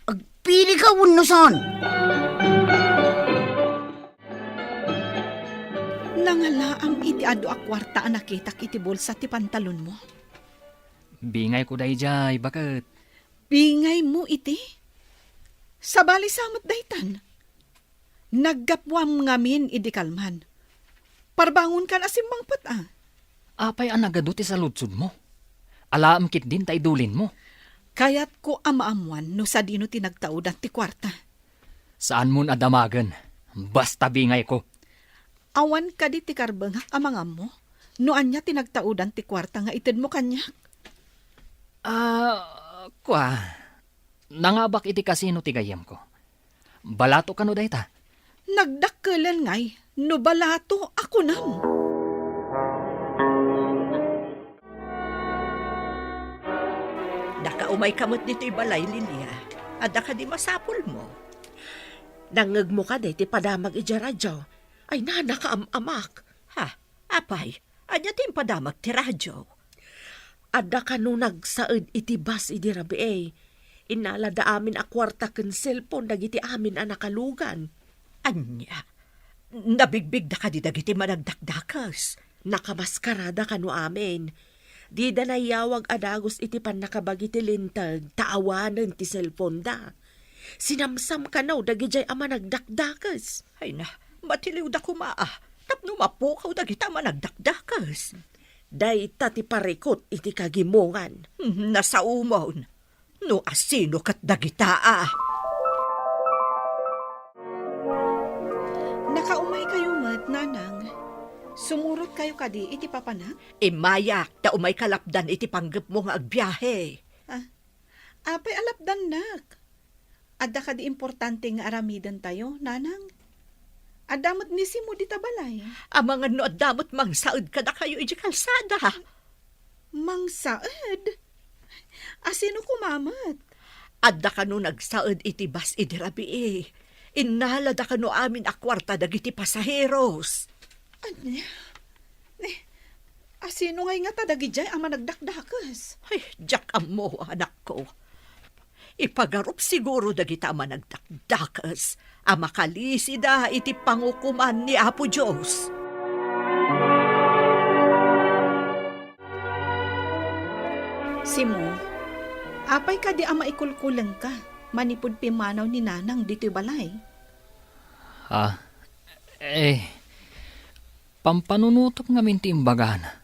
Agpilika wenno saan? Nangalaam iti adu a kuarta a nakitak iti bulsa ti pantalonmo. Bingayko daydiay, baket. Bingaymo iti? Sabali sa met daytan. Naggapuam ngamin idi kalman. Parbangonkan a simmangpet a. Apay a nagadu ti saludsodmo? Alaem ketdin ta idulinmo. Kayatko a maammuan no sadino ti nagtaudan ti kuarta. Saanmon a damagen. Basta bingayko. Awan kadi ti karbengak a mangammo no ania ti nagtaudan ti kuarta nga itedmo kaniak? Ah, kua, nangabak iti kasino ti gayyemko. Balato kano dayta? Nagdakkelen ngay no balato a kunam. Nakaumayka met ditoy balay, Lilia. Adda kadi masapulmo? Nangngegmo kadi ti padamag idiay radio? Ay, nakaam-amak. Ha? Apay, ania ti impadamag ti radio? Adda kano nagsaed iti bus idi rabii. Innalada amin a kuarta ken cellphone dagiti amin a nakalugan. Ania? Nabigbigda kadi dagiti managdakdakes? Nakamaskarada kano amin. Dida nayawag a dagus iti pannakabagi ti linteg ta awanen ti cellphoneda. Sinamsam kano dagidiay a managdakdakes. Ay na, matiliwda koma a, tapno mapukaw dagita managdakdakes. Dayta ti parikut iti kagimongan. Hmm, nasaomon. No asino ket dagita a? Nakaumaykayo met, Nanang. Sumurotkayo kadi iti papanak? Immayak, ta umayka lapdan iti panggepmo nga agbiahe. Ah, apay a lapdannak? Adda kadi importante nga aramidentayo, Nanang? Adda met ni Simo dita balay. Amangan no adda met mangsaed kadakayo idiay kalsada. Mangsaed? Asino koma met? Adda kano nagsaed iti bus idi rabii. Innalada kano amin a kuarta dagiti pasaheros. Ania? Ni, asino ngay ngata dagidiay a managdakdakes? Ay, diak ammo, anakko. Ipagarup siguro dagita a managdakdakes a makalisida iti pangukoman ni Apo Dios. Simo, apay kadi a maikulkulengka manipud pimmanaw ni Nanang ditoy balay? Ah, eh, pampanunotek ngamin ti imbagana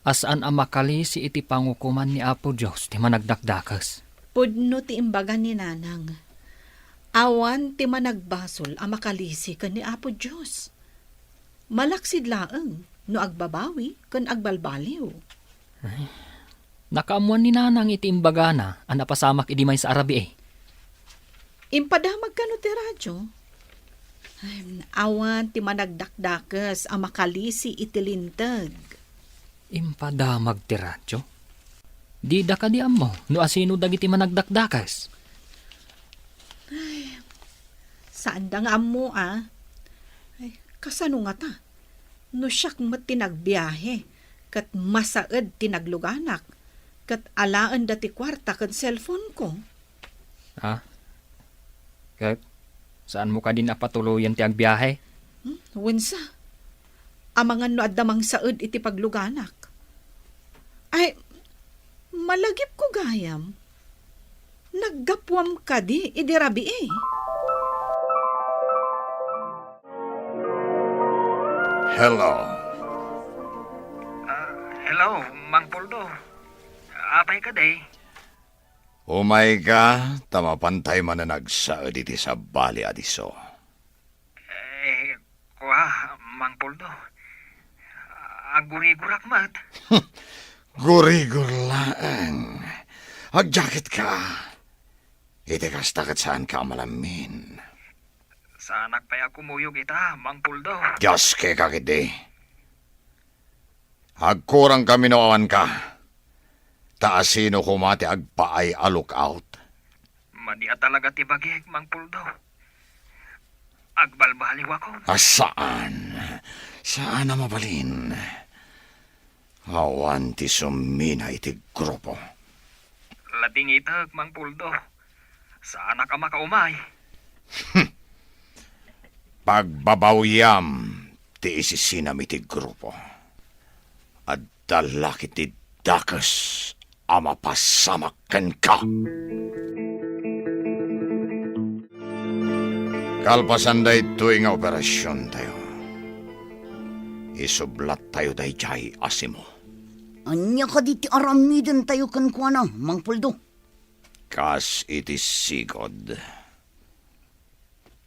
a saan a makalisi iti pangukoman ni Apo Dios ti managdakdakes. Pudno ti imbaga ni Nanang. Awan ti managbasol a makalisi ken ni Apo Dios. Malaksid laeng no agbabawi ken agbalbaliw. Ay, nakaammoan ni Nanang iti imbagana a napasamak idi maysa a rabii. Impadamag kano ti radio? Ay, awan ti managdakdakes a makalisi iti linteg. Impadamag ti radio? Dida kadi ammo no asino dagiti managdakdakes? Saanda nga ammo, a. Ay, kasano ngata? No siak met ti nagbiahe, ket masaed ti nagluganak, ket alaenda ti kuarta ken cellphone-ko. Ha? Ket saanmo kadin a patuloyen ti agbiahe? Hmm, wensa. Amangan no adda mangsaed iti pagluganak. Ay, malagipko gayam. Naggapuam kadi idi rabii? Hello. Ah, hello, Mang Puldo. Apay kadi? Umayka, ta mapantay manen agsaed iti sabali a disso. Eh, kua, Mang Puldo. Aggurigurak met. Gurigor laeng. Agjaketka. Iti kasta ket saanka a malammin. Saanak pay a kumuyog ita, Mang Puldo. Dios, keka ketdi. Agkurangkami no awanka. Ta asino koma ti agpaay a lookout? Madi a talaga ti bagik, Mang Puldo. Agbalbaliwakon. A, saan. Saan a mabalin. Awan ti sumina iti grupo. Ladingitek, Mang Puldo. Saanak a makaumay. Pagbabawiam ti isisinam iti grupo. Adda la ketdi dakes a mapasamak kenka. Kalpasan daytoy nga operasiontayo, isublattayo daydiay a simo. Ania kadi ti aramidentayo kenkuana, Mang Puldo? Kas iti sigud,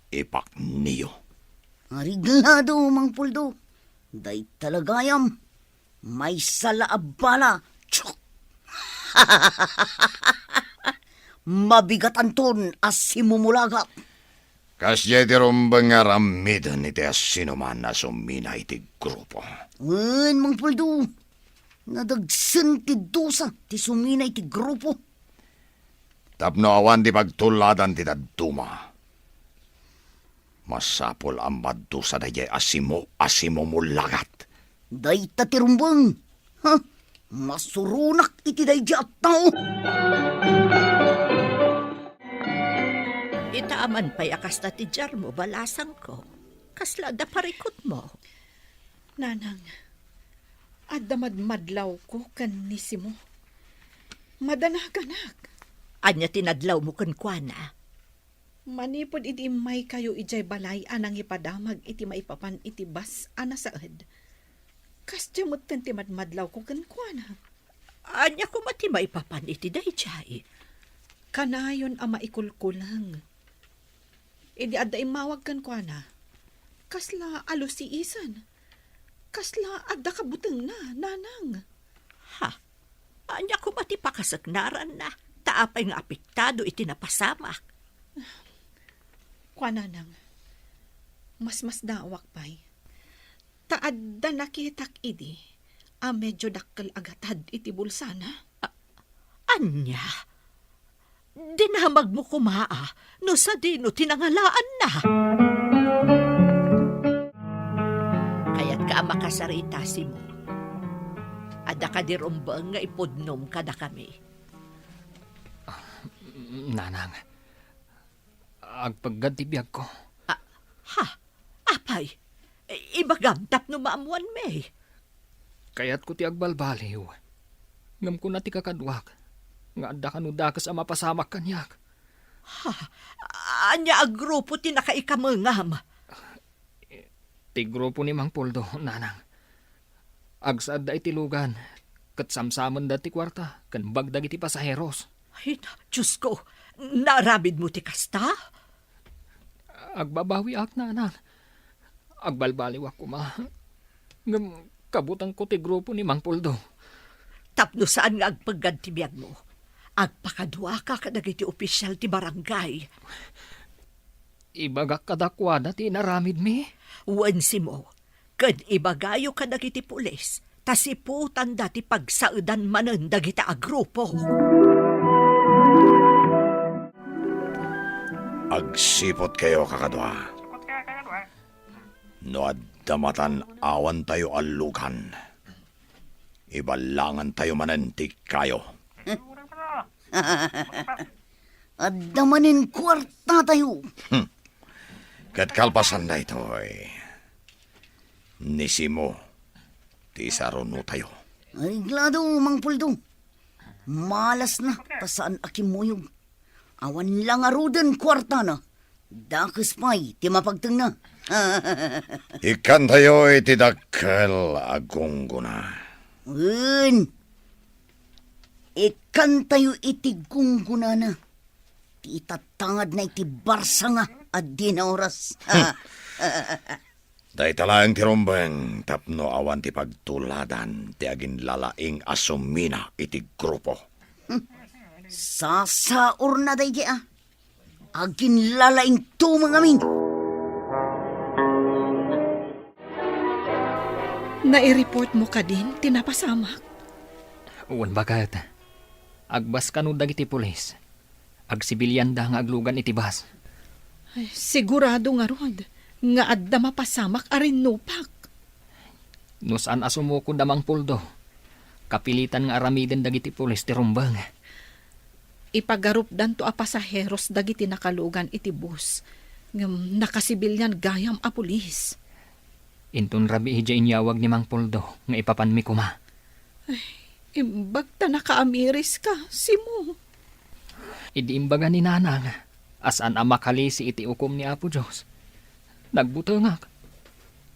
ipakniyo. Ariglado, Mang Puldo. Dayta la gayam. Maysa la a bala. Chuk! Mabigatanton a simumulagat. Kasdiay ti rumbeng nga aramiden iti asinoman a sumina iti grupo. Wen, Mang Puldo. Nadagsen ti dusa ti sumina iti grupo. Tapno awan ti pagtulladan ti dadduma, masapul a madusa daydiay a simo a simumulagat. Dayta ti rumbeng. Ha? Masuronak iti daydiay a tao. Ita aman pay a kasta ti diarmo, balasangko. Kasla adda parikutmo? Nanang, adda madmadlawko ken ni Simo. Madanaganak. Ania ti nadlawmo kenkuana? Manipud idi immaykayo idiay balay a nangipadamag iti maipapan iti bas a nasaed, kasdiay metten ti madmadlawko kenkuana. Ania koma ti maipapan iti daydiay? Kanayon a maikulkuleng. Idi adda immawag kenkuana, kasla alusiisen. Kasla adda kabutengna, Nanang. Ha? Ania koma ti pakaseknaranna? Ta apay nga apektado iti napasamak? Kua, Nanang, masmasdaawak pay. Ta adda nakitak idi a medio dakkel a gatad iti bulsana. A-, ania? Dinamagmo koma a no sadino ti nangalaanna. Kayatka a makasarita, Simo. Adda kadi rumbeng nga ipudnom kadakami? Nanang, agpeggad ti biagko. Ah, ha? Apay, ibagam tapno maammuanmi. Kayatko ti agbalbaliw. Ngem kuna ti kakaduak nga adda kano dakes a mapasamak kaniak. Ha? Ania a grupo ti nakaikamengam? Ti grupo ni Mang Puldo, Nanang. Agsaedda iti lugan, ket samsamenda ti kuarta ken bag dagiti pasaheros. Ay, Diosko, naaramidmo ti kasta? Agbabawiak, Nanang. Agbalbaliwak koma. Ngem kabutengko ti grupo ni Mang Puldo. Tapno saan nga agpeggad ti biagmo, agpakaduaka kadagiti opisial ti barangay. Ibagak kadakuada ti inaramidmi? Wen, Simo, ken ibagayo kadagiti pulis ta siputanda ti pagsaedan manen dagita a grupo. Agsiputkayo, kakadua. No adda matan awantayo a lugan, iballangantayo manen ti kayo. Adda manen kuartatayo. Hmm. Ket kalpasan daytoy, ni Simo ti isarunotayo. Ay, glado, Mang Puldo. Malasna ta saan a kimmuyog. Awan la ngaruden kuartana. Dakes pay ti mapagtengna. Ikkantayo iti dakkel a gunggona. Wen, ikkantayo iti gunggonana. Ti itatangadna iti barsanga a dina oras. Dayta laeng ti rumbeng tapno awan ti pagtuladan ti aginlalaing a sumina iti grupo. Sasaurna daydi a. Aginlalaing tumeng amin. Naireport mo kadin ti napasamak? Wen, baket. Agbas kano dagiti pulis. Agsibilianda nga aglugan iti bus. Ay, sigurado ngarud nga adda mapasamak a rinnupak. No saan a sumukod a Mang Puldo, kapilitan nga aramiden dagiti pulis ti rumbeng. Ipagarupdanto a pasaheros dagiti nakalugan iti bus, ngem nakasibilian gayam a pulis. Inton rabii idiay inyawag ni Mang Puldo nga ipapanmi koma. Ay, imbag ta nakaamiriska, Simo. Idi imbaga ni Nanang a saan a makalisi iti ukom ni Apo Dios, nagbutengak.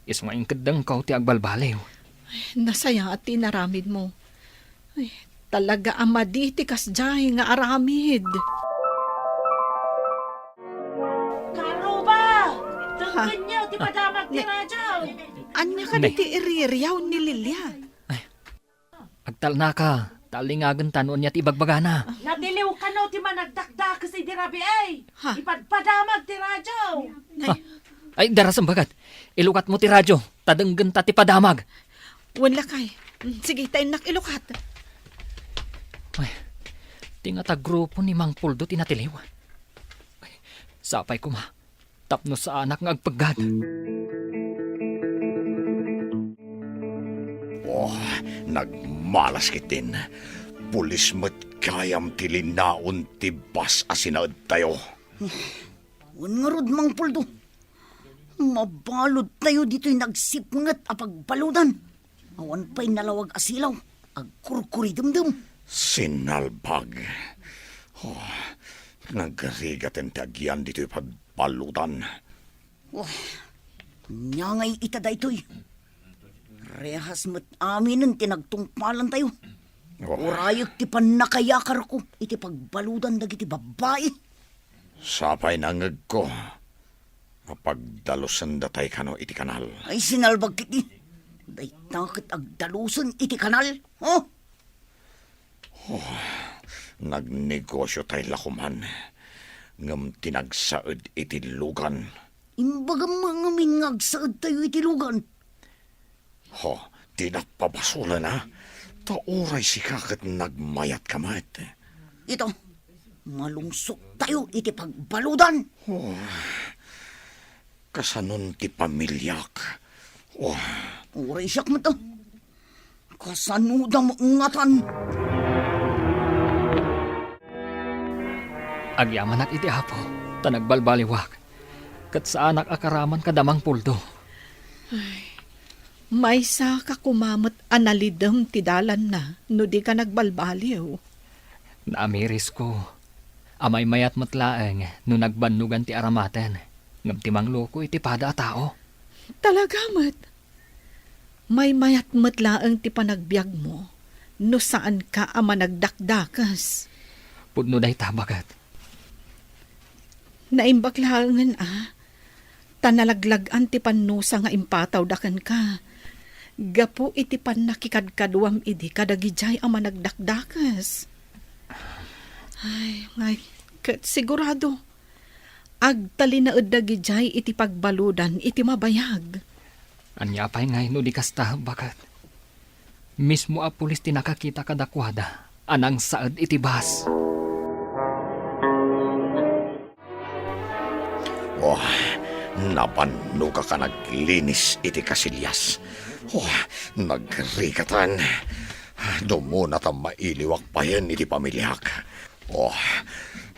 Isu nga inkeddengko ti agbalbaliw. Ay, nasayaat ti inaramidmo. Ay, talaga a madi ti kasdiay nga aramid. Karuba! Ha? Tungpenyo ti padamag ti Ne-, radyo! Ania kadi Ne- ti iririaw ni Lilia? Ay, agtalnaka, ta allingagenta no ania ti ibagbagana. Natiliw kano ti managdakdakes idi rabii. Ha? Ipadpadamag ti radyo! Nay- Ha? Ay, darasem baket. Ilukatmo ti radyo, ta denggenta ti padamag. Wen, lakay. Mm, sige, ta innak ilukat. Ay, ti ngata grupo ni Mang Puldo ti natiliw. Ay, sapay koma, tapno saanak nga agpeggad. Oh, nagmalas ketdin. Pulis met gayam ti linaon ti bus a sinaedtayo. Wen ngarud, Mang Puldo. Mabaludtayo ditoy nagsipnget a pagbaludan. Awan pay nalawag a silaw. Agkurkuridemdem. Sinalbag. Oh, nagrigaten ti agyan ditoy pagbaludan. Oh, ania ngay ita daytoy? Rehas met aminen ti nagtungpalantayo. Oh. Urayek ti pannakayakarko iti pagbaludan dagiti babbai. Sapay nangngegko a pagdalusendatay kano iti kanal. Ay, sinalbag ketdi. Dayta ket agdalusen iti kanal, ho? Oh, nagnegosyotay la koman, ngem ti nagsaed iti lugan. Imbagam ngamin nga agsaedtayo iti lugan. Ho, dinak pabasolana, ta uray sika ket nagmayatka met. Ito, malungsoktayo iti pagbaludan. Oh, kasanon ti pamiliak? Oh. Uray siak met, oh. Kasanoda met ngatan? Agyamanak iti Apo, ta nagbalbaliwak, ket saanak a karaman kada Mang Puldo. Ay, maysa ka koma met a nalidem ti dalanna no di ka nagbalbaliw. Naamirisko a maymayat met laeng no nagbannogan ti aramaten, ngem ti mangloko iti pada a tao. Talaga met. Maymayat met laeng ti panagbiagmo no saanka a managdakdakes. Pudno dayta, baket. Naimbag laengen a, ta nalaglag-an ti pannusa nga impatawda kenka gapu iti pannakikadkaduam idi kadagidiay a managdakdakes. Ay, ngay, ket sigurado, agtalinaed dagidiay iti pagbaludan iti mabayag. Ania pay ngay no di kasta, baket? Mismo a pulis ti nakakita kadakuada a nangsaed iti bus. Oh, nabannogak a naglinis iti kasilyas. Oh, nagrigatan. Dumuna ta mailiwak payen iti pamiliak. Oh,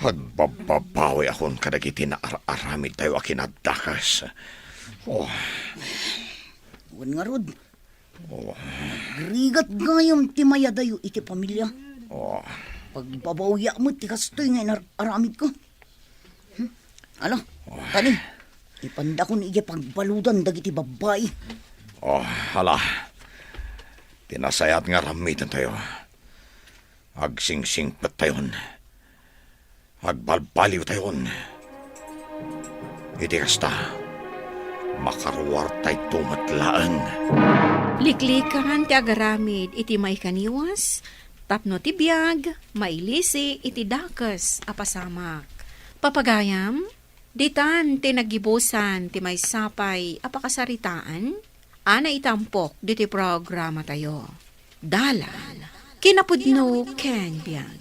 agbabbabawi akon kadagiti naar-aramidtayo a kinadakes. Oh. Wen ngarud, oh, nagrigat gayam ti mayadayo iti pamilia. Oh. Pagbabawiak met ti kastoy nga inar-aramidko. Hmm? Ala, tani, ipandakon idiay pagbaludan dagiti babbai. Oh, ala. Ti nasayaat nga aramidentayo. Agsingsingpettayon. Agbalbaliwtayon. Iti kasta, makaruartayto met laeng. Liklikan ti agaramid iti maikaniwas, tapno ti biag mailisi iti dakes a pasamak. Papagayam, ditan ti naggibusan ti maysa pay a pakasaritaan a naitampok ditoy programatayo. Dalan, kinapudno ken biag.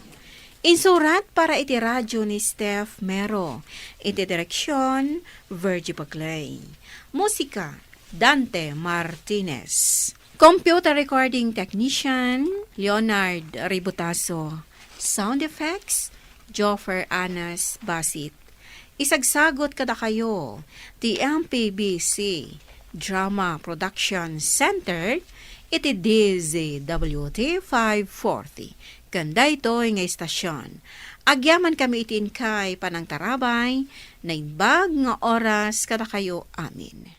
Insurat para iti radyo ni Steph Mero. Iti direksyon, Virgie Paclay. Musika, Dante Martinez. Computer recording technician, Leonard Ributaso. Sound effects, Joffer Anas Basit. Isagsagot kadakayo ti M P B C Drama Production Center iti D Z W T five forty. Ken daytoy nga istasyon, agyamankami iti inkay panangtarabay, naimbag nga oras kadakayo amin.